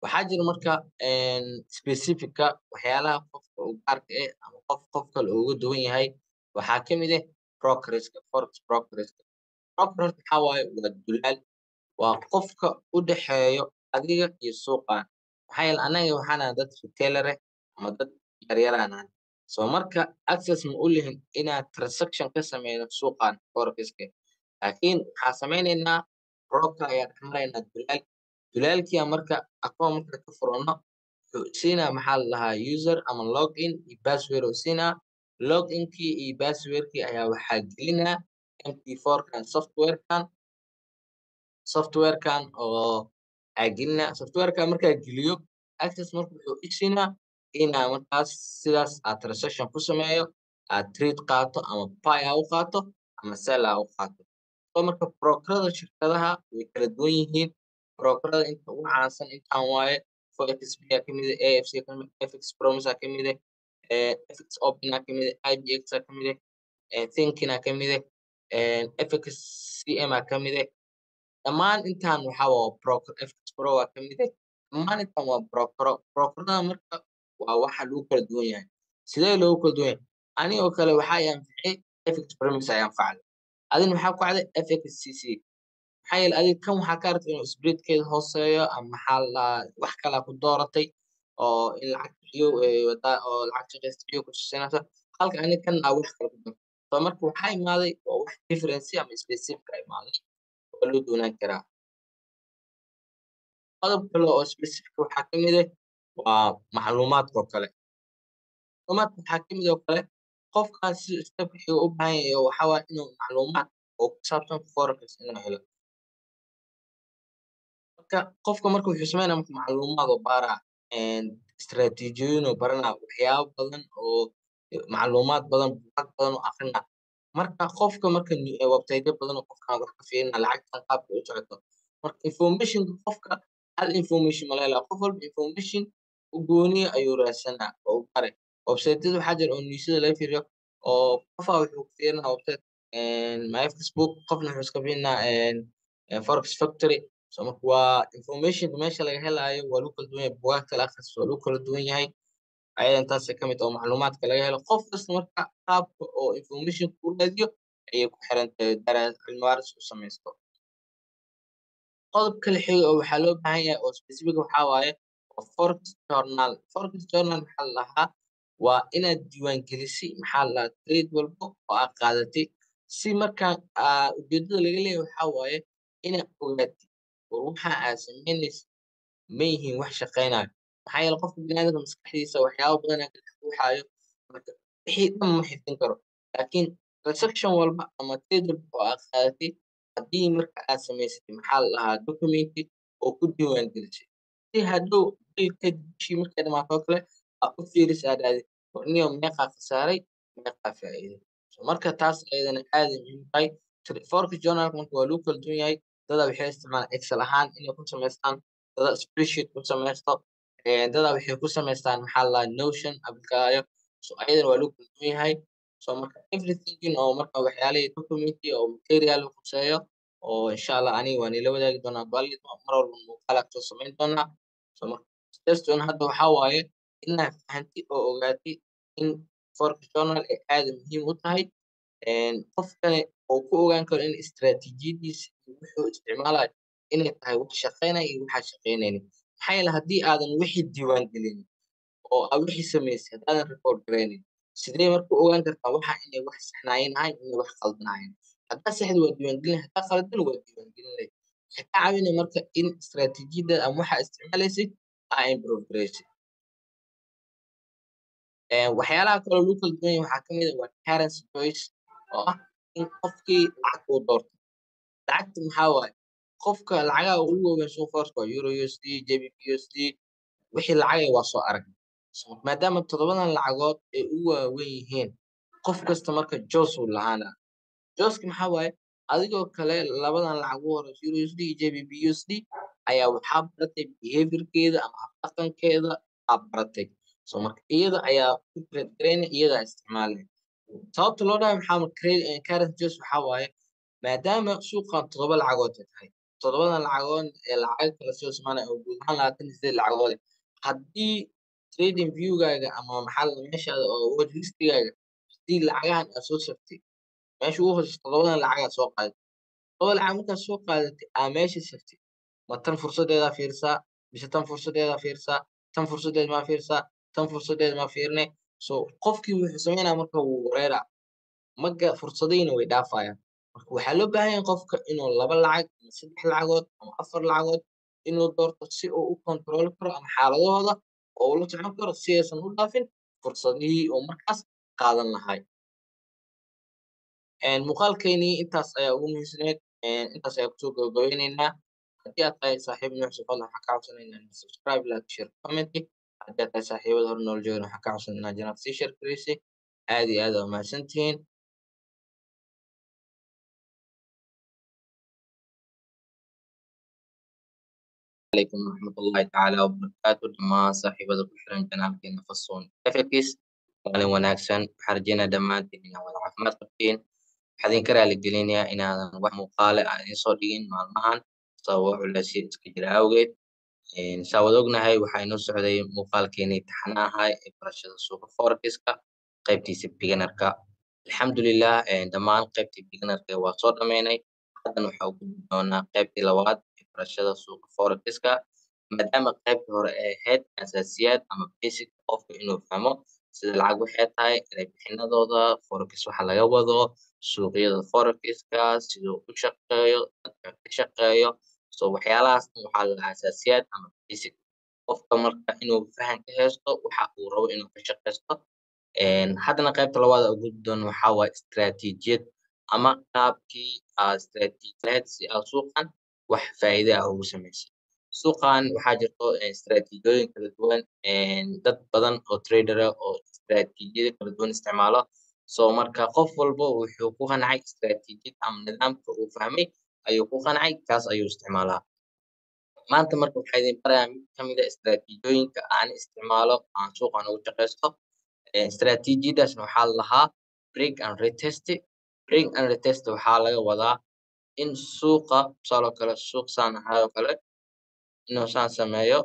Waxaa jira marka specific-ka, waxyaalaha qofka uu gaarka ah ama qof qof kale uga duwan yahay. Waxaa ka mid ah brokerska, forex brokerska. Broker horta waxaa waaye waa dulaal, waa qofka u dhexeeyo adiga iyo suuqan. Maxaa yeele anaga waxaan nahay dad retailer ah ama dad yaryaraan nahay. So marka access ma u lihin inaan transaction ka sameyno suuqan forex-ka, laakiin waxaa sameyneynaa broker ayaa dhex maraynaa, dulaal. Dulaalkiya marka akoon marka ka furano, wuxuu siinaa maxaa la dhahaa user ama login iyo password uu siinaa. Loginkii iyo passwordkii ayaa waxaa gelinaa MT4 kan, softwarekan oo aa gelinaa. Softwarekan markaa geliyo access, marka wuxuu i siinaa inaa markaas sidaas aad transaction ku sameeyo, aad trade qaato, ama buy aa u qaato ama sell aa u qaato. So marka brokerada shirkadaha way kala duwan yihiin. Brokerada inta ugu caansan intaan waaye: FXB aa kamid ah, AFC kamid, FX Promise aa kamid ah, FX Open aa kamid ah, IBX aa kamid ah, Thinking aa kamid ah, FXCM aa kamid ah. Dhammaan intaan waxaa waa broker. FX Pro aa kamid ah. Dhammaan intaan waa brokero. Brokerada marka waa waxa lagu kala duwan yahay. Sidee loogu kala duwan yahay? Anigoo kale waxaa i anficay FX Promise ayaa anfacday, adina waxaa ku cday FXCC. Maxaa yeele adiga kan waxaa ka aragtay inuu spreadkeeda hooseeyo, ama maxaa la dhahaa wax kalaa ku dooratay oo in lacag bixiyo oo lacag shaqaysta bixiyo ku tusinaysa, halka aniga kan aa wax kale ku darto. So marka waxaa imaaday oo wax difference ama specific a imaaday oo loo doonaan karaa. Qodob kale oo specific waxaa kamid ah waa macluumaadka oo kale. Macluumaadka waxaa kamid oo kale qofkaas si step wuxuu u baahan yahay waxaa waaye inuu macluumaad oo ku saabsan forex inuu helo. Marka qofka marka wuxuu sameynaya marka macluumaad oo baaraa, istaraatiijiyooyin oo baranaa, waxyaabo badan oo macluumaad badan, buugaag badan oo akrinaa. Marka qofka marka website badan oo qofkan wax ka fiirina lacagtan qaabka u socoto. Marka informationka qofka hal information ma laga helaa. Qof walba information u gooniya ayuu raadsanaa oo u bare. Website-yada waxaa jira oo newsyada laga fiiriyo, oo qofaa wuxuu fiirinaa website Myfxbook, qofna wuxuu iska fiirinaa Forex Factory. So marka waa informationka meesha laga helaayo waa lagu kala duwan yahay. Buugaagta la akhristo waa lagu kala duwan yahay. Ayadan taas ka mid oo macluumaadka laga helo. Qof kasta marka qaabka oo information ku raadiyo ayay ku xiran tahay, cilmi baaris u samaysto. Qodob kale xiga oo waxaa loo baahan yahay oo specific waxaa waaye waa forex journal. Forex journal maxaa la dhahaa? Waa inaad diiwaan gelisay maxaa la dhahaa trade walbo oo aad qaadatay, si markaa ujeedada laga leeyahay waxaa waaye inaad ogaatid war waxa aad samaynaysid ma yihiin wax shaqeynayo. Maxaa yeele qofka biniaadamka maskaxdiisa waxyaabo badan aa ka dhex guuxaayo. Marka wixii dhan ma xifdin karo, laakiin transaction walba ama trade walba oo aad qaadatay, haddii marka aad samaysatay maxaa la dhahaa documenti oo ku diiwaan gelisay, si hadhow bil kadib, bishii markay dhamaato oo kale, aad u fiiriso, aad dhahdid war niyow meeqaa khasaaray, meeqaa faa'iiday. So marka taas ayadana aad ay muhiim u tahay. Forex journal marka waa lagu kala duwan yahay. Dadaa waxay isticmaalaan Excel ahaan inay ku samaystaan, dadaa spreadsheet ku samaysto, dadaa waxay ku samaystaan maxaa la dhahaa Notion application. So ayadana waa lagu kala duwan yahay. So marka everything oo marka waxyaalihii documenti oo material khuseeyo oo insha Allah aniga waan ila wadaagi doonaa, bal mar walba muuqaal soo samayn doonaa. So marka just un hadda waxaa waaye inaad fahantid oo ogaatid in forex journal ay aad muhiim u tahay qofkani. oo ku ogaan karo in istiraatiijiyadiisa iyo wuxuu isticmaalayo inay tahay wax shaqeynaya iyo waxaa shaqeynaynin. Maxaa yeelay haddii aadan wixii diiwaan gelin oo aad wixii samaysay haddaadan record gareynin, sidee marka u ogaan kartaa waxa inay wax saxnaayeen ahayn, inay wax qaldanaayeen? Haddaa saxda waa diiwaangelin, haddaa qaldan waa diiwaangelinay. Waxay kaa caawinaya marka in istiraatiijiyada ama waxaa isticmaalaysid aa improve gareysid. Waxyaalaha kaloo lagu kala duwan yahay waxaa ka mid ah waa currency choice, oo ah in qofkii lacag uu doorto. Lacagta maxaa waaye? Qofka lacagaha ugu waaweyn suuqa forex waa Euro USD, GBP USD, wixii lacagay waa soo aragnay. So maadaama 7dan lacagood ay ugu waaweyn yihiin, qof kasta marka choice uu lahaanaa. Choice maxaa waaye? Adigoo kale labadan lacag ugu horeyso Euro USD iyo GBP USD ayaa waxaa baratay behavior-keeda ama habdhaqankeeda aad baratay. So marka iyada ayaa ku trade gareynay, iyadaa isticmaalay. Sababta loo dhahay maxaa currency choice waxaa waaye maadaama suuqan 7 lacagood ay tahay, 7dan lacagood ee lacag kala soo samaynaya oo guud ahaan 28 lacagood eh, haddii trading view-gaaga ama maxaa la meeshaada oo watch list-gaaga haddii lacagahan aad soo saftay meesha ugu hooseyso 7dan lacag aad soo qaadatay, 7 lacag markaad soo qaadatay aa meesha saftay, ma tan fursadeedaa fiirsaa mise tan fursadeedaa fiirsaa, tan fursadeed maa fiirsaa, tan fursadeed maa fiirine? So qofkii wuxuu sameynaya marka wuu wareeraa, maga fursadihiina way dhaafayaan. Marka waxaa loo baahan yahay qofka inuu 2 lacag ama 3 lacagood ama 4 lacagood inuu doorto si uu u control karo ama xaaladahooda oo ula socon karo si aysan u dhaafin fursadihii uu markaas qaadan lahay. Muuqaalkeenii intaas ayaa ugu muhiimsaneyd, intaas ayaa kusoo gabagabeyneynaa. Haddii aad tahay saaxiib nuux fadlan waxaan kaa codsanaynaa inaad subscribe, like, share, comment. Haddii aad tahay saaxiibada hore noola joogana waxaan kaa codsanaynaa inaad channel sii share gareysay. Aad iyo aad aa umahadsantihiin. Calaykum waraxmatullaahi tacaala wabarakaatu. Dhammaan saaxiibada ku xiran janaalkeena Fasoon FX, maalin wanaagsan. Waxaan rajeynayaa dhammaantiin inaad wada caafimaad qabtiin. Waxaan idinka raali gelinayaa inaadan wax muuqaale aan idiin soo dhigin maalmahan sababo culeysyo iska jira awgeed. Saa wada ognahay waxaa inoo socday muuqaalkeenii taxanaha ahaa ee barashada suuqa forex-ka qaybtiisa beginner-ka. Alxamdulilah, dhammaan qaybtii beginner-ka waa soo dhameynay. Haddana waxaa u gudbi doonaa qaybtii labaad ee barashada suuqa forex-ka, maadaama qaybtii hore ay ahayd asaasiyaad ama basic qofka inuu fahmo sida lacag waxay tahay, inay bixinadooda, forex waxa laga wado, suuqyada forex-ka, siduu u shaqeeyo, dadka ka shaqeeyo. So waxyaalahaas waxaa la dhahaa asaasiyaad ama basic. Qofka marka inuu fahan ka haysto waxa uu rabo inuu ka shaqeysto. Haddana qaybta labaad aan u gudbi doono waxaa waaye istiraatiijiyad ama qaabkii aad istiraatiijiyad si aad suuqan wax faa'iido ah ugu samaysid. Suuqan waxaa jirto istiraatiijiyooyin kala duwan, dad badan oo trader ah oo istiraatiijiyado kala duwan isticmaalo. So marka qof walba wuxuu ku qancay istiraatiijiyad ama nidaamka uu fahmay ayuu ku qancay, kaas ayuu isticmaalaa. Maanta marka waxaa idin barayaa mid ka mid ah istiraatiijiyooyinka aan isticmaalo aan suuqan ugu shaqeysto. Istiraatiijiyadaasna waxaa la lahaa break and retest. Break and retest waxaa laga wadaa in suuqa tusaale oo kale suuq saan ahaa oo kale inuu saan sameeyo,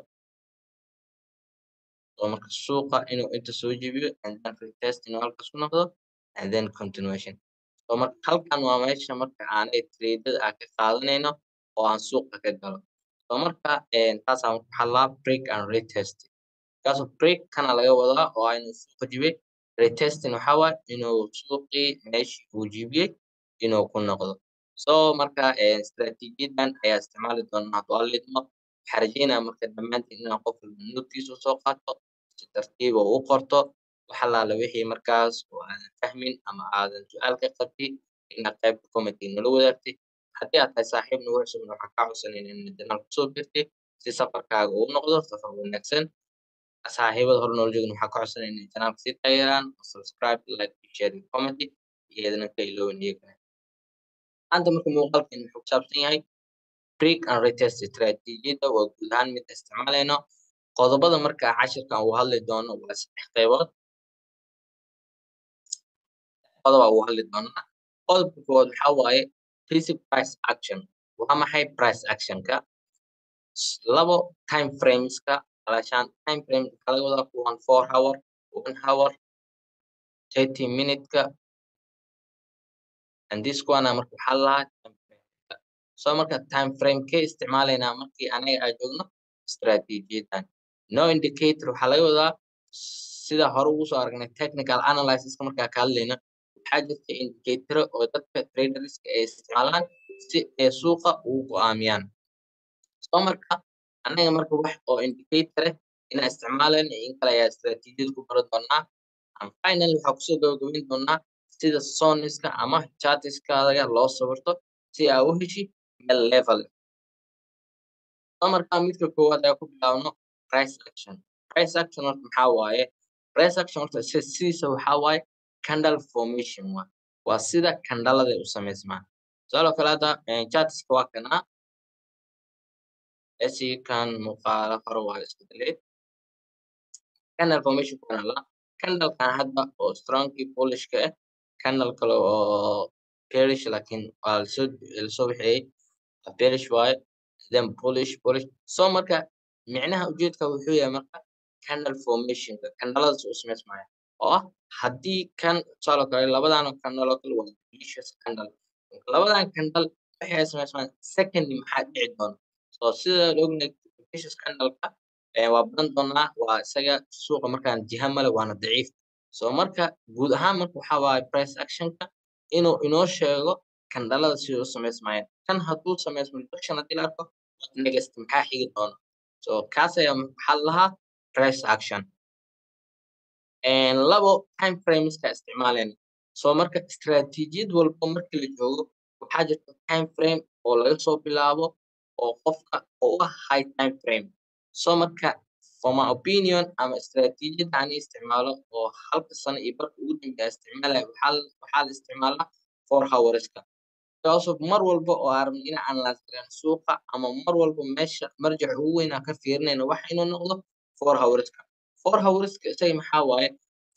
oo marka suuqa inuu inta soo jebiyo and then retest inuu halkaas ku noqdo and then continuation. So marka halkan waa meesha marka aanay trade-ada aan ka qaadanayno oo aan suuqa ka galo. So marka taas aan waxaa la break and retest. Kaasoo break kana laga wadaa oo ah inuu suuqa jebiyey, retesting waxaa waaye inuu suuqii meeshii uu jebiyey inuu ku noqdo. So marka istiraatiijiyadan ayaa isticmaali doonaa hadduu Alla idmo. Waxaan rajeynayaa marka dhammaantiin inaan qof walba note-kiisa soo qaato, si tartiib ah u qorto wax allaale wixii markaas oo aadan fahmin ama aadan su'aal ka qabtid inaad qaybta comment-iga nala wadaagtid. Haddii aad tahay saaxiib nagu cusubna waxaan kaa codsanaynaa inaad channel kusoo biirtid si safarkaaga uu noqdo safar wanaagsan. Saaxiibada hore noola joogana waxaan ka codsanaynaa inay channel sii taageeraan oo subscribe, like, share iyo comment iyadana ka iloobin iyagana. Maanta marka muuqaalkeenu wuxuu ku saabsan yahay break and retest. Istiraatiijiyadda waa guud ahaan mid isticmaalayno. Qodobada marka cashirkan uu hadli doono waa 3 qaybood. Qodob uu hadli doonaa. Qodobka koowaad waxaa waaye basic price action. Waa maxay price action-ka? 2 time frames-ka, alaashaan time frame waxaa laga wadaa kuwan 4 hour, 1 hour, 30 minute-ka And this kuwana marka waxaa lahaa time frame. So marka time frame kee isticmaalaynaa markii anaga aan joogno istaraatiijiyadan? No indicator waxaa laga wadaa, sida hore ugu soo aragnay technical analysis markaa ka hadlayna, waxaa jirta indicator oo dadka traderska ay isticmaalaan si ay suuqa ugu go'aamiyaan. So marka anaga marka wax oo indicator ah inaan isticmaalayno in kale ayaa istaraatiijiyada ku baran doonaa. And finally, waxaa kusoo gabagabayn doonaa sida zoneska ama chartiskaaga loo sawirto si aa u heshi meel level. So marka midka koowaad ayaa ku bilaabno, price action. Price action horta maxaa waaye? Price action horta sidiisa waxaa waaye candle formation. Waa sida candlada u samaysmaan. Tusaale kale, hadda chartiska waa kana esi kan muuqaalo hore waa iska delete. Candle formation kuna la candlekan hadda oo strongly bullishka ah, candle kale oo bearish, laakiin waa lasoo wixiyey, bearish waaye, then bullish, bullish. So marka micnaha ujeedka wuxuu yahay marka candle formationka candladaas u samaysmaya oo ah haddii kan, tusaale kale, labadan candle oo kale waa bullish candle. Labadan candle waxay samaysmaan secondly maxaa dhici doona? So sida la ognahay, bullish candleka waa badan doonaa, waa isaga suuqa markaan jiha male, waana daciif. So marka guud ahaan marka waxaa waaye price actionka inuu inoo sheego candlada sida u samaysmayaan. Kan hadduu samaysmo rejection haddii la arko, what next? Maxaa xigi doona? So kaas ayaa waxaa la lahaa price action. Labo, time frameska isticmaalayna. So marka istaraatiijiyad walba markii la joogo, waxaa jirta time frame oo laga soo bilaabo oo qofka oo u ah high time frame. So marka for my opinion ama istaraatiijiyadda aan isticmaalo oo halka sano iyo barka ugu dambeeya isticmaalaya, waxaa la isticmaalaa 4 hourska, because of mar walba oo aan rabno inaan analyze gareyno suuqa ama mar walba meesha marjac ugu weyn aan ka fiirinayno wax inuu noqdo 4 hourska. 4 hourska isaga maxaa waaye?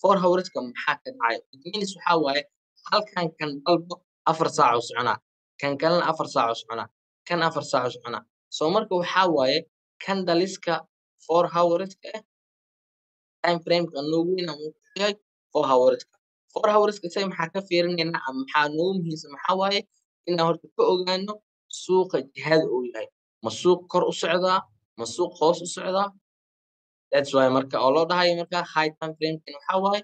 4 hourska maxaa ka dhacay? It means waxaa waaye halkan kan dalbo 4 saac oo soconaa, kan kalena 4 saac oo soconaa, kan 4 saac oo soconaa. So marka waxaa waaye candleska 4 hourska ah, time frameka noogu weyn ama wuxuu yahay 4 hourska. 4 hourska isaga maxaa ka fiirinaynaa ama maxaa noogu muhiimsan? Maxaa waaye inaan horta ka ogaano suuqa jihada uu yahay. Ma suuq kor u socdaa? Ma suuq hoos u socdaa? That's why marka oo loo dhahayo marka high time frame waxaa waaye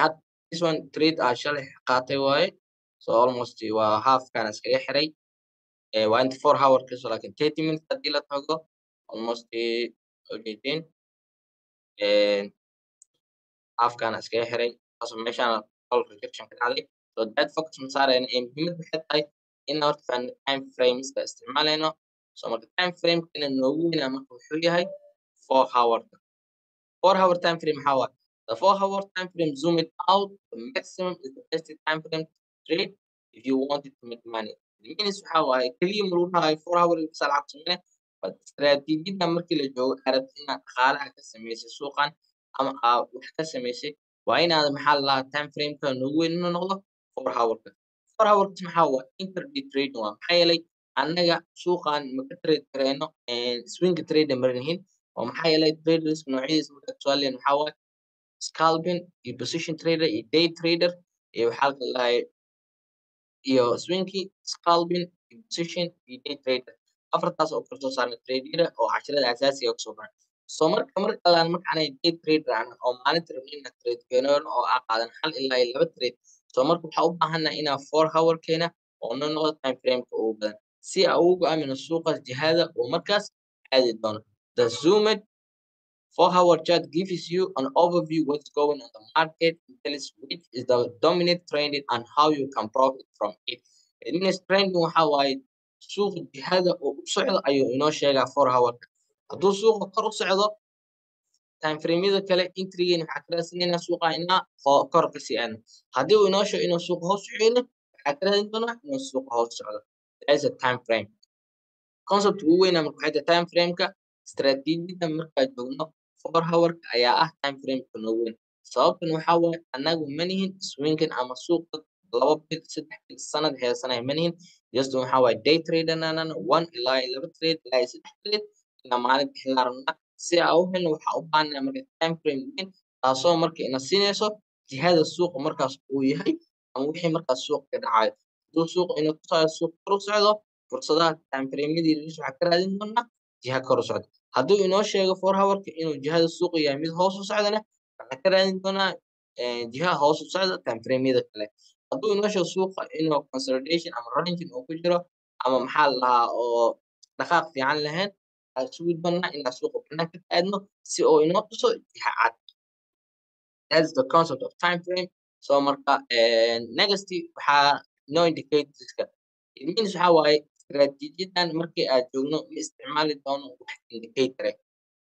had this one trade aa shalay qaatay waaye. So almost waa half kan iskaga xiray, waa inta 4 hour kaso, laakiin 30 minutes hadii la tago, almost ujeedin half kan iskaga xiray, taasoo meeshaan all rejection ka dhacday. So that focus ma saarayno ee muhiimad waxay tahay in horta fahanno time frameska isticmaalayno. So marka time frame ina noogu weynaa marka wuxuu yahay 4 hour. 4 hour time frame maxaa waaye? The 4 hour time frame, zoom it out the maximum, is the best time frame to trade if you wanted to make money. It means waxaa waaye keliya ma lagu dhahayo 4 hour bisa lacag sameyne, but istaraatiijiyada markii la joogo arabti inaad dhaqaalaha ka samaysay suuqan ama aad wax ka samaysay, waa inaad maxaa la lahaa time frameka noogu weyn inuu noqdo 4 hourka. 4 hourka maxaa waa? Intraday trading waa. Maxaa yeelay annaga suuqan ma ka trade kareyno, swing trader ma nihin, oo maxaa yeelay traders noocyadiisa marka tusaaleyn waxaa waaye scalping iyo position trader iyo day trader iyo waxaa la dhahay iyo swingki, scalping iyo position iyo day trader. Afartaas oo kala soo saarna trader oo casharada asaasiga kusoo baran. So marka marka allaan marka anay day trader aan oo maalinta rabno inaan trade keeno oo aan qaadan hal ilaa iyo laba trade, so marka waxaa u baahannahay inaan 4 hour keena oo noo noqdo time frameka ugu badan si aan ugu go'aamino suuqaas jihada uu markaas aadi doono. The zoomed 4 hour chart gives you an overview what's going on the market and tells which is the dominant trending and how you can profit from it. It means trending waxa waaye suuqa jihada uu u socdo ayuu inoo sheegaa 4 hour. Hadduu suuqa kor u socdo, time frameyada kale entrygeena waxaa ka raadsanaynaa suuqa inaa kor ka sii aadno. Haddii uu inoo sheego inuu suuqa hoos socdo, waxaa ka raadin doonaa inuu suuqa hoos socdo. That is a time frame. Concept ugu weyn marka waxay tahay time frameka istaraatiijiyada markaa joogno, 4 hour ayaa ah time frameka noogu weyn. Sababtan waxaa waaye annagu ma nihin swinging ama suuqa 2 bil, 3 bil, sanad heesanaya ma nihin. Just waxaa waaye day trader nanana one ilaa iyo laba trade ilaa iyo saddex trade ilaa maalinta xilaa rabnaa. Si aan u helno, waxaa u baahannahay marka time frame weyn, taasoo marka ina siinayso jihada suuqa markaas uu yahay. Ama wixii markaas suuqa ka dhacayo, hadduu suuqa inuu tusaayo suuq kor u socdo, fursadaha time frame-yadii waxaa ka raadin doonaa jiha kor u socdo. Hadduu inoo sheego 4 hour-ka inuu jihada suuqa yahay mid hoos u socdana, waxaa ka raadin doonaa jiha hoos u socda time frame-yada kale. Hadduu inoo sheego suuqa inuu consolidation ama ranging uu ku jiro, ama maxaa la dhahaa, oo dhaqaaq fiican lahayn, waxaan sugi doonaa inaan suuqa banaanka ka aadno si uu inoo tuso jiha cad. That's the concept of time frame. So marka next waxaa no indicatorska. It means waxaa waaye istiraatiijiyadan markii aad joogno ma isticmaali doono wax indicator eh.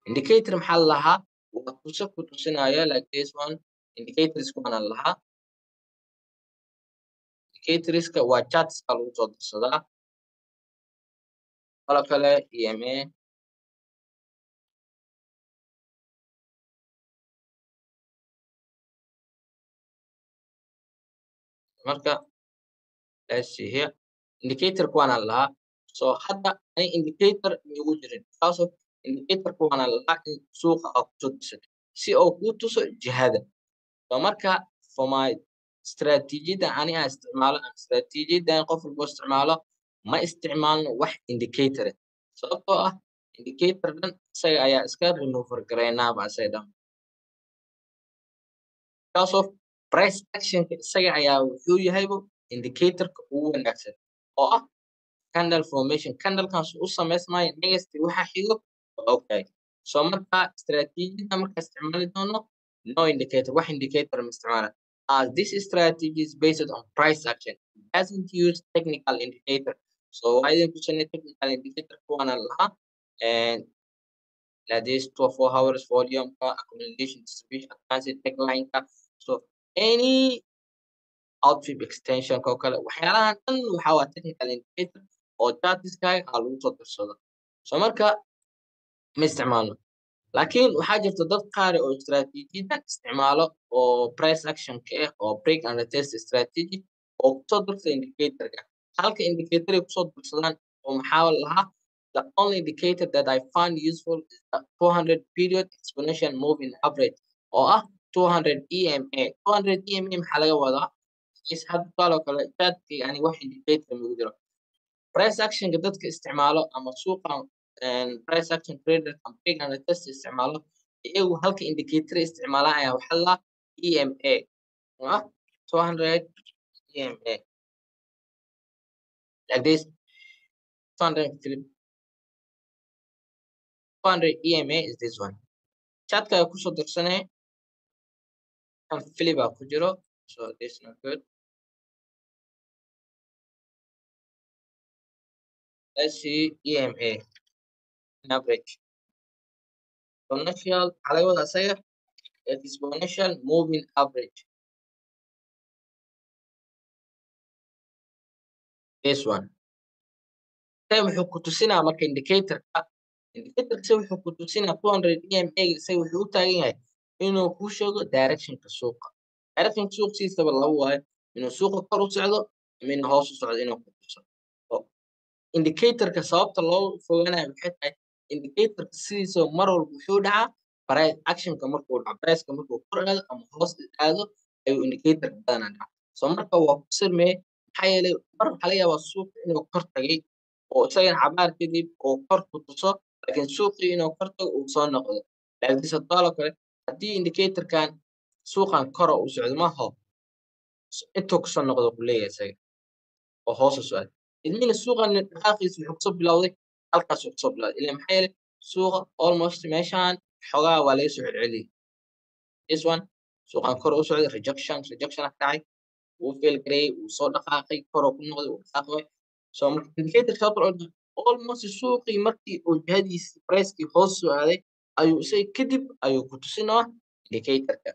Indicator maxaa la lahaa? Waa tuso ku tusinaya, like this one. Indicators kuwana la lahaa. Indicatorska waa chartska lagu soo dirsadaa. Qolo kale EMA. Marka let's see here, indicator kuwana la lahaa. So hadda ani indicator igu jirin, kaasoo indicator kuwana la lahaa in suuqa aad kusoo dirsato si uu kuu tuso jihada. So marka for my istiraatiijiyadda ani aan isticmaalo ama istiraatiijiyaddan qof walbo isticmaalo, ma isticmaalno wax indicator eh, sababtoo ah indicator dhan isaga ayaa iska remove gareynaaba isaga dhan, kaasoo price actionka isaga ayaa wuxuu yahaybo indicatorka ugu wanaagsan, oo ah candle formation. Candlekan u samaysmayo, next waxa xigo waa okay. So marka istiraatiijiyadda marka isticmaali doono, no indicator, wax indicator ma isticmaala, as this strategy is based on price action. It doesn't use technical indicator. So waa idin tusinay technical indicator kuwana lahaa, and like this 24 hours volume ka, accumulation, distribution, advanced neckline ka, so any outfit extension oo kale, waxyaalahan dhan waxaa waa technical indicator oo chartiskaaga aa lagu soo darsado. So marka ma isticmaalno, laakiin waxaa jirta dad qaar oo istiraatiijiyadan isticmaalo oo price action ka ah, oo break and retest strategy, oo kusoo darsa indicatorka. Halka indicator ay kusoo darsadaan oo maxaa lahaa? The only indicator that I find useful is the 200 period exponential moving average, oo ah 200 EMA. 200 EMA maxaa laga wadaa? Is hadda tusaale oo kale chartkii yani wax indicator magu jiro. Price actionka dadka isticmaalo ama suuqa price action trader ama break and retest isticmaalo, iyagu halka indicator isticmaalaan ayaa waxaa la EMA, oo ah 200 EMA, like this 200 200 EMA is this one. Chartka ayaa kusoo darsanay kan flip aa ku jiro, so this not good. Let's see, EMA average exponential maxaa laga wadaa isaga? Exponential moving average, this one. Isaga wuxuu ku tusinaa marka indicatorka isaga wuxuu ku tusinaa 200 EMA. Isaga wuxuu u taagan yahay inuu kuu sheego directionka suuqa. Directionka suuqa sidiisaba laba waayo: inuu suuqa kor u socdo ama inuu hoos u socdo inuu ku tuso. Indicatorka sababta loo fogaanayo waxay tahay indicatorka sidiisaba mar walba wuxuu dhacaa price actionka markuu dhaco, priceka markuu kor aado ama hoos aado ayuu indicatorka badanaa dhacaa. So marka waa ku sirmeye, maxaa yeelay mar waxaa laga yaabaa suuqa inuu kor tagay oo isagana cabaar kadib oo kor ku tuso, laakiin suuqii inuu kor tago uu soo noqdo. Laakiin tusaale oo kale haddii indicatorkan suuqan kora uu socdo, maaho intuu kusoo noqdo ku leeyahay isaga oo hoos u socda. Idmina suuqan dhaqaaqiisa wuxuu kusoo bilowday halkaasuu kusoo bilowday, ilaa maxaa yeelay suuqa almost meeshaan xogaa waa laga soo celceliyey. This one suuqan kor u socday, rejection, rejection ka dhacay, wuu fail gareeyey, wuu soo dhaqaaqay, kor ku noqday, wuu dhaqaaqay. So marka indicator sababta almost suuqii markii uu jihadiisii pricekii hoos soo aaday ayuu isaga kadib ayuu ku tusinaa indicatorka.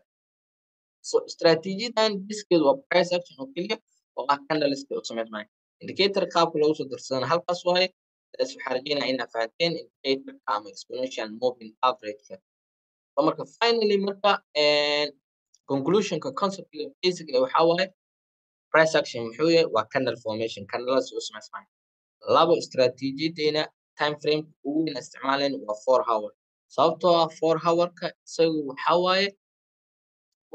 So istiraatiijiyadan diskeedu waa price action oo keliya, oo ah candlestick u samaysmaya. Indicator qaabka loogu soo darsadana halkaas waaye. Taas waxaa rajeynaya inaad fahanteen indicatorka ama exponential moving average-ka. So marka finally marka conclusionka concept basic waxaa waaye price action muxuu yahay? Waa candle formation, candleladaas u samaysmaya. Labo, istiraatiijiyadeena time frame ugu weyn isticmaaleen waa 4 hour, sababtoo ah 4 hour-ka isagu waxaa waaye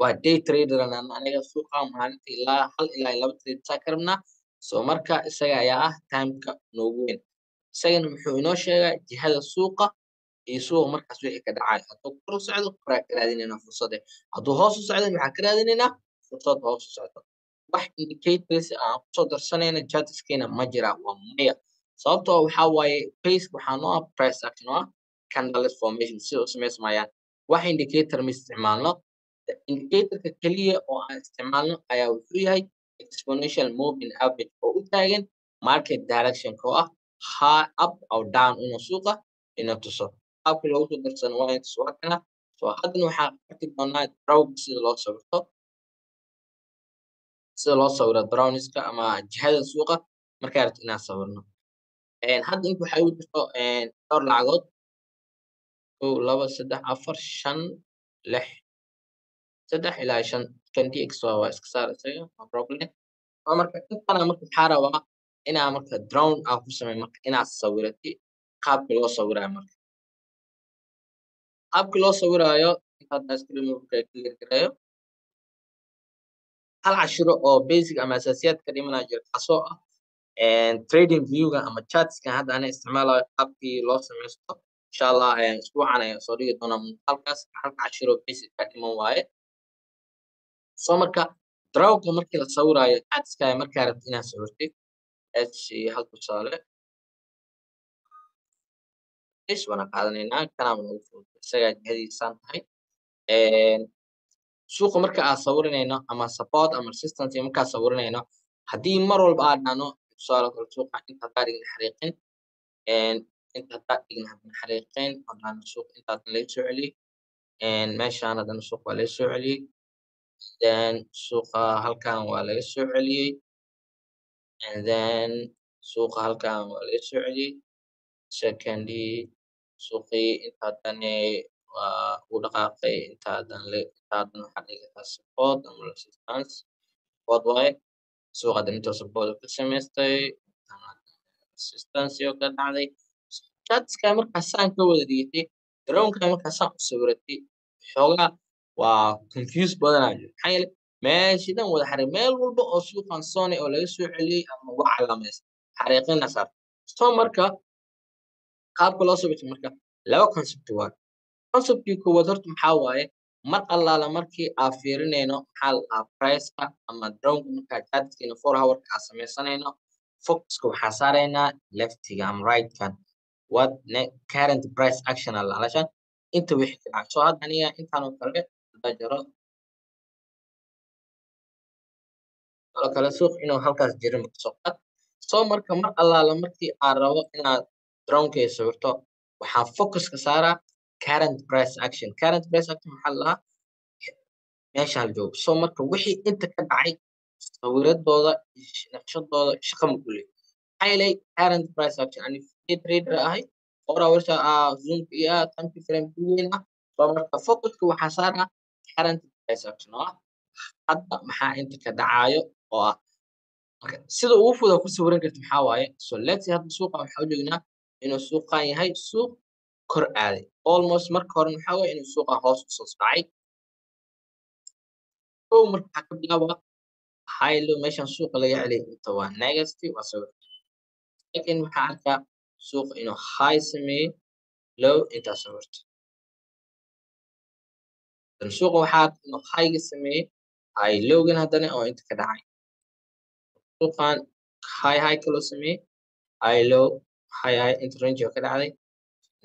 Waa day trader aniga, suuqa maalinta ilaa hal ilaa laba trade saa ka rabnaa. So marka isaga ayaa ah timeka noogu weyn. Isagana muxuu inoo sheegaa? Jihada suuqa iyo suuqa markaas wixii ka dhacay. Hadduu kor u socdo, koraa ka raadinaynaa fursade. Hadduu hoos u socdo, waxaan ka raadinaynaa fursad hoos u socdo. Wax indicators aan kusoo darsanayna chartskeena ma jira? Waa maya. Sababtoo waxaa waaye base waxaa noo ah price action oo ah candle formation sida u samaysmayaan. Wax indicator ma isticmaalno. Indicatorka keliya oo aan isticmaalno ayaa wuxuu yahay exponential moving average oo u taagan market direction oo ah high, up or down, inuu suuqa ina tuso. Qaabka loogu soo darsano waa intus, waa kana. So haddana waxaan arki doonaa draw sida loo sawirto, sida loo sawiro drawingska ama jihada suuqa markaa rabto inaad sawirno. Hadda inta waxaa igu jirto dhowr lacagood: kow, laba, saddex, afar, shan, lix, saddex ilaa shan. Kan DX waa iska saar isaga, no problem. So marka intana marka waxaa rabaa inaa marka drawn aan ku sameeyo, marka inaad sawirati qaabka loo sawirayo. Marka qaabka loo sawiraayo inta hadda iska remove, clear gareeyo. Hal cashiro oo basic ama asaasiyaad ka dhimanaa jira, kaasoo ah trading viewga ama chartskan hadda ana isticmaalayo qaabkii loo sameysto. Insha Allah isbuucan ayaan soo dhigi doonaa muuqaalkaas. Halka cashiro basic ka dhiman waaye. So marka drawga markii la sawiraayo chartska, markaa rabtid inaad sawirtid, let's see, hal tusaale is waana qaadanaynaa. Kanaaba noogu fudud, isagaa jihadiisaan tahay. Suuqa marka aan sawirinayno ama support ama resistance markaa sawirinayno, haddii mar walba aan dhahno, tusaale kale, suuqa inta haddaa dhigna xariiqin, inta haddaa dhigna haddana xariiqin oo dhahno suuqa inta haddana laga soo celiyey, meeshaan haddana suuqa waa laga soo celiyey, then suuqa halkan waa laga soo celiyey, and then suuqa halkan waa laga soo celiyey, secondly suuqii inta haddana waa uu dhaqaaqay, inta haddana inta haddana waxaa dhigi kartaa support ama resistance. Support waaye suuqa haddana, intuu support ka samaystay, resistance oo ka dhacday. Chartska markaa saan ka wada dhigatay, drawingka markaa saan u sawiratay, xoogaa waa confuse badanaa jiro. Maxaa yeelay meeshii dhan wada xariiq, meel walba oo suuqan zone oo laga soo celiyey ama waa calaamaysan, xariiqina saar. So marka qaabka loo sawirto marka laba concept waa. Conceptkii koowaad horta maxaa waaye? Mar allaala markii aan fiirinayno, maxaa la dhahaa, priceka ama drawingka, markaa chartkiina 4 hourka aan sameysanayno, focuska waxaa saaraynaa leftiga ama rightkan, what current price action ala alashan inta wixii ka dhacay. So hadda aniga intaan oo kale haddaa jaro oo kale, suuq inuu halkaas jirin kasoo qaad. So marka mar allaala markii aan rabo inaad drawingkay sawirto, waxaan focuska saaraa current price action. Current price action maxaa la dhahaa? Meeshaan joogo. So marka wixii inta ka dhacay sawiradooda, naqshadooda shaqa ma ku leeyahay. Maxaa yeelay current price action, ani day trader ahay, 4 hours ah zoomka iyo ah time frame weyn ah. So marka focuska waxaa saaraa current price action oo ah hadda maxaa inta ka dhacaayo oo ah. Marka sida ugu fudud ku sawiran karta maxaa waaye? So let's say hadda suuqa waxaa u joognaa inuu suuqan yahay suuq kor aaday. Almost marka hore maxaa waaye? Inuu suuqa hoos usoo dhacay. Kow marka waxaa ka bilaaba high low, meeshan suuqa laga celiyay inta waa negative, waa sawir. Laakiin waxaa arkaa suuqa inuu high sameeyey, low intaa sawirto. Dan suuqa waxaa arkaa inuu high sameeyey, high lowgan haddana oo inta ka dhacay. Suuqan high high kaloo sameeyey, high low, high high, inta range oo ka dhacday,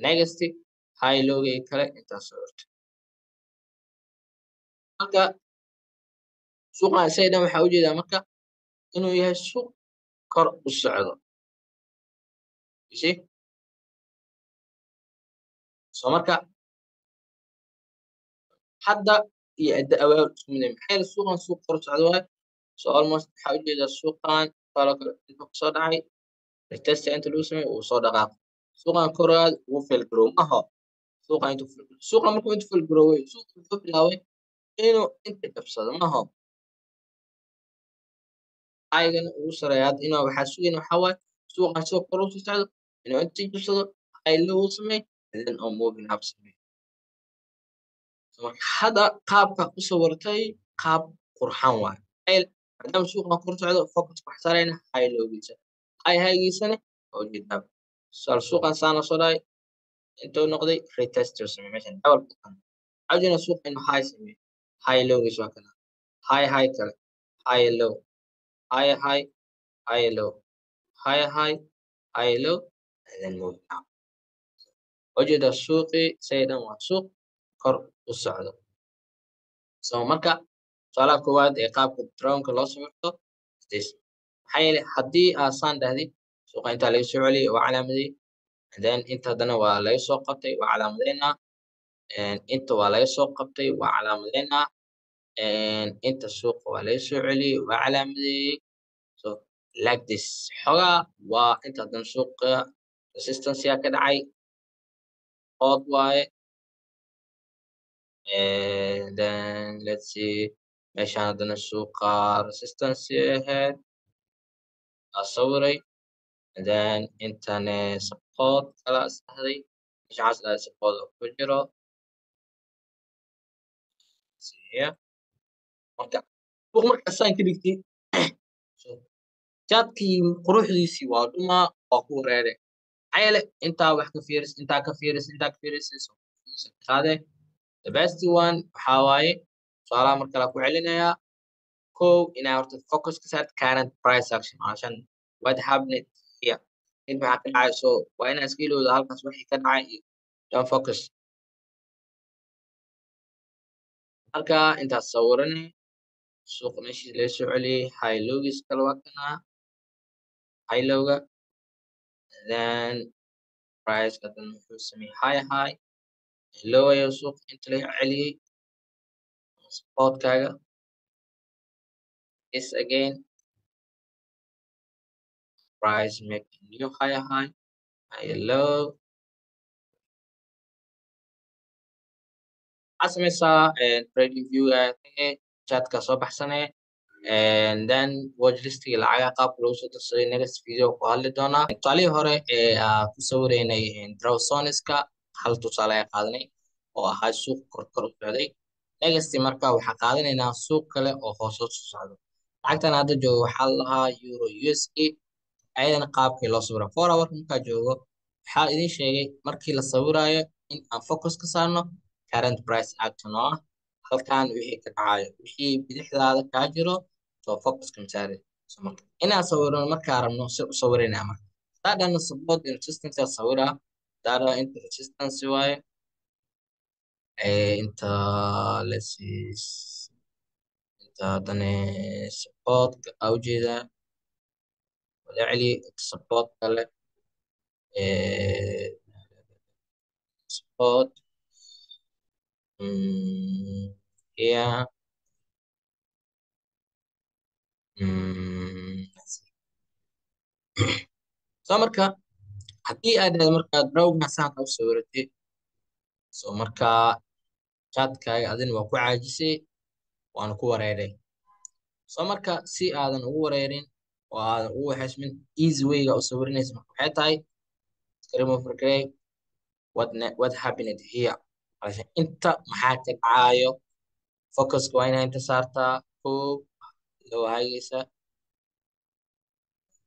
negative high lowgay kale intaa sawirto. Marka suuqan isaga dhan waxaa ujeedaa marka inuu yahay suuq kor u socdo, you see. So marka hadda iyo adda awaal isku mid ah. Maxaa yeelay suuqan suuq kor u socdo waaye. So almost waxaa ujeedaa suuqan tusaale kale intuu kasoo dhacay, retest inta lagu sameeyey, uu soo dhaqaaqay. Suuqan kor aad wuu fail garow maho. Suuqan intuu fail, suuqan markuu intuu fail garooway, suuqa wuxuu bilaabay inuu inta jabsado maho. High-gana ugu sareeya hadda inuu waxaa sugayna waxaa waaye suuqan soo kor usii socdo inuu inta jabsado, high low uu sameeyo, and then oo moving up sameeyo. So Marka hadda qaabka u sawirtay qaab qurxan waaye, maadaama suuqa kor socdo focus wax saarayna high lowgiisa, high highgiisana waa ujeedaa. Tusaale suuqan saana soo dhahay, intuu noqday retest uu sameeyay meeshan double bottom. Waxaa ujeedaa suuqa inuu high sameeyo, high lowgiisa waa kana, high high kale, high low, high high, high low, high high, high low, and then move down. Ujeedaa suuqii say dhan waa suuq kor u socdo. So marka tusaalaha koowaad ee qaabka drawingka loo sawirto this. Maxaa yeelay haddii aad saan dhahdid, suuqa intaa laga soo celiyay waa calaamadiyey, and then inta haddana waa laga soo qabtay, waa calaamadeynaa, inta waa laga soo qabtay, waa calaamadeynaa, inta suuqa waa laga soo celiyey, waa calaamadeeyey. So like this xogaa waa inta haddana suuqa resistance yaa ka dhacay, ood waaye. And then let's see, meeshaan haddana suuqa resistance ahayd aa sawiray, and then intane support kala isdhahday, meesha waxaa isdhahday support oo ku jiro. See here, marka suuq marka saan ka dhigtid, so chartkii quruxdiisii waa dhumaa, waa ku wareere. Maxaa yeelay intaa wax ka fiiris, intaa ka fiiris, intaa ka fiiris, so qaade. The best one waxaa waaye, tusaalaha mar kale ku celinayaa, kow inaa horta focus ka saarto current price action, عشان what happened here, in maxaa ka dhacay. So waa inaa iska ilowda halkaas wixii ka dhacay iyo don't focus. Marka intaas sawiranay suuqa meeshii laga soo celiyey, high lowgiis kale waa kana, high lowga, then price haddana wuxuu sameeyey high high, low ayaa suuqa inta laga celiyey supportkaaga is again price make a new higher high, higher low. Waxaa sameysaa trading view chartka soo baxsanee, and then watch listiga lacagaha qaabka lagu soo darsaday next video ku hadli doonaa. Tusaalihii hore ee aan ku sawireynay draw zoneska, hal tusaale ayaa qaadanay oo ahaa suuq kor kor u socday. Next marka waxaa qaadanaynaa suuq kale oo hoos hoos u socdo. Lacagtan hadda joogo waxaa la lahaa euro USD, ayadana qaabkii loo sawira 4 hour markaa joogo. Waxaa idin sheegay markii la sawirayo in aan focus ka saarno current price action, oo ah halkan wixii ka dhacayo, wixii bidixdaada kaa jiro, so focus ka saari. So marka inaan sawirno markaa rabno, si u sawiraynaa, marka hadaa dhahno support and resistance aa sawiraa, hadaa dhahno inta resistance waaye, inta let's see, inta haddana support aa ujeedaa wala celi, inta support kale, support here, let's see. So marka haddii aad dhahdo marka drawga saan u sawiratay, so marka chartkaaga adina waa ku caajisay waana ku wareeray. So marka si aadan ugu wareerin oo aadan ugu waxaysmin, easy wayga u sawirinaysa marka waxay tahay iska remove garey what happened here, عشان inta maxaa ka dhacayo. Focuska waa inaa inta saartaa, kow low highgiisa,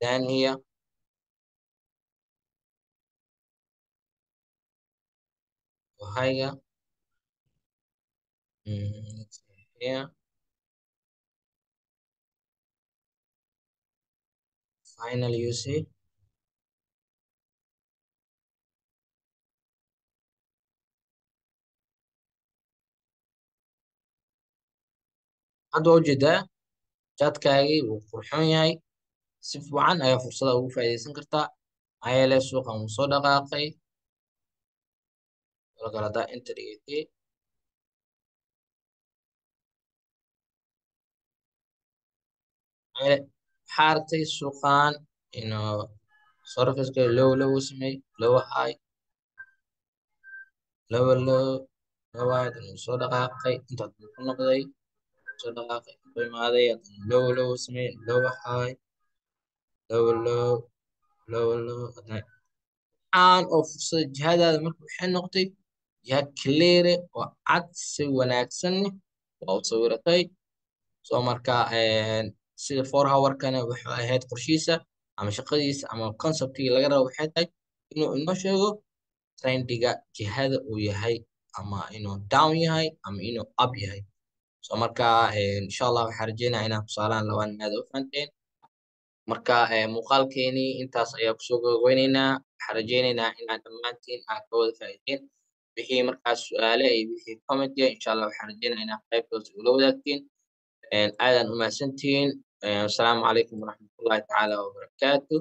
then here low highga, let's see here, finally you see. Hadda waa ujeedaa chartkaagii wuu qurxoon yahay, si fiican ayaa fursada ugu faa'iidaysan kartaa. Maxaa yeelay suuqan wuu soo dhaqaaqay kale haddaa inta dhigatay. Maxaa yeelay waxaa aragtay suuqan inuu soo rafiiskay, low low uu sameeyey, low high, lower low, low high, haddana wuu soo dhaqaaqay, inta haddana ku noqday, soo dhaqaaqay, intuu imaaday, haddana low low uu sameeyey, low high, lower low, lower low, haddana aan oo fursada jihadaada marka waxay noqotay Jiha clear oo cad, si wanaagsan waa u sawiratay. So marka sida 4 hour-kana wuxuu ahayd qorshihiisa ama shaqadiisa ama conceptigii laga rabo waxay tahay inuu inoo sheego trendiga jihada uu yahay, ama inuu down yahay ama inuu up yahay. So marka insha Allah waxaan rajeynaya inaad tusaalahan labaan aad u fahanteen. Marka muuqaalkeenii intaas ayaa kusoo gabagabeyneynaa. Waxaan rajeyneynaa inaad dhammaantiin aad ka wada faa'iideen. Wixii markaas su'aale iyo wixii comment ah, insha Allah waxaan rajeynaya inaad qaybta hoose ula wadaagtiin. Aadaan u mahadsantihiin. Asalaamu calaykum waraxmatullahi tacaala wabarakaatu.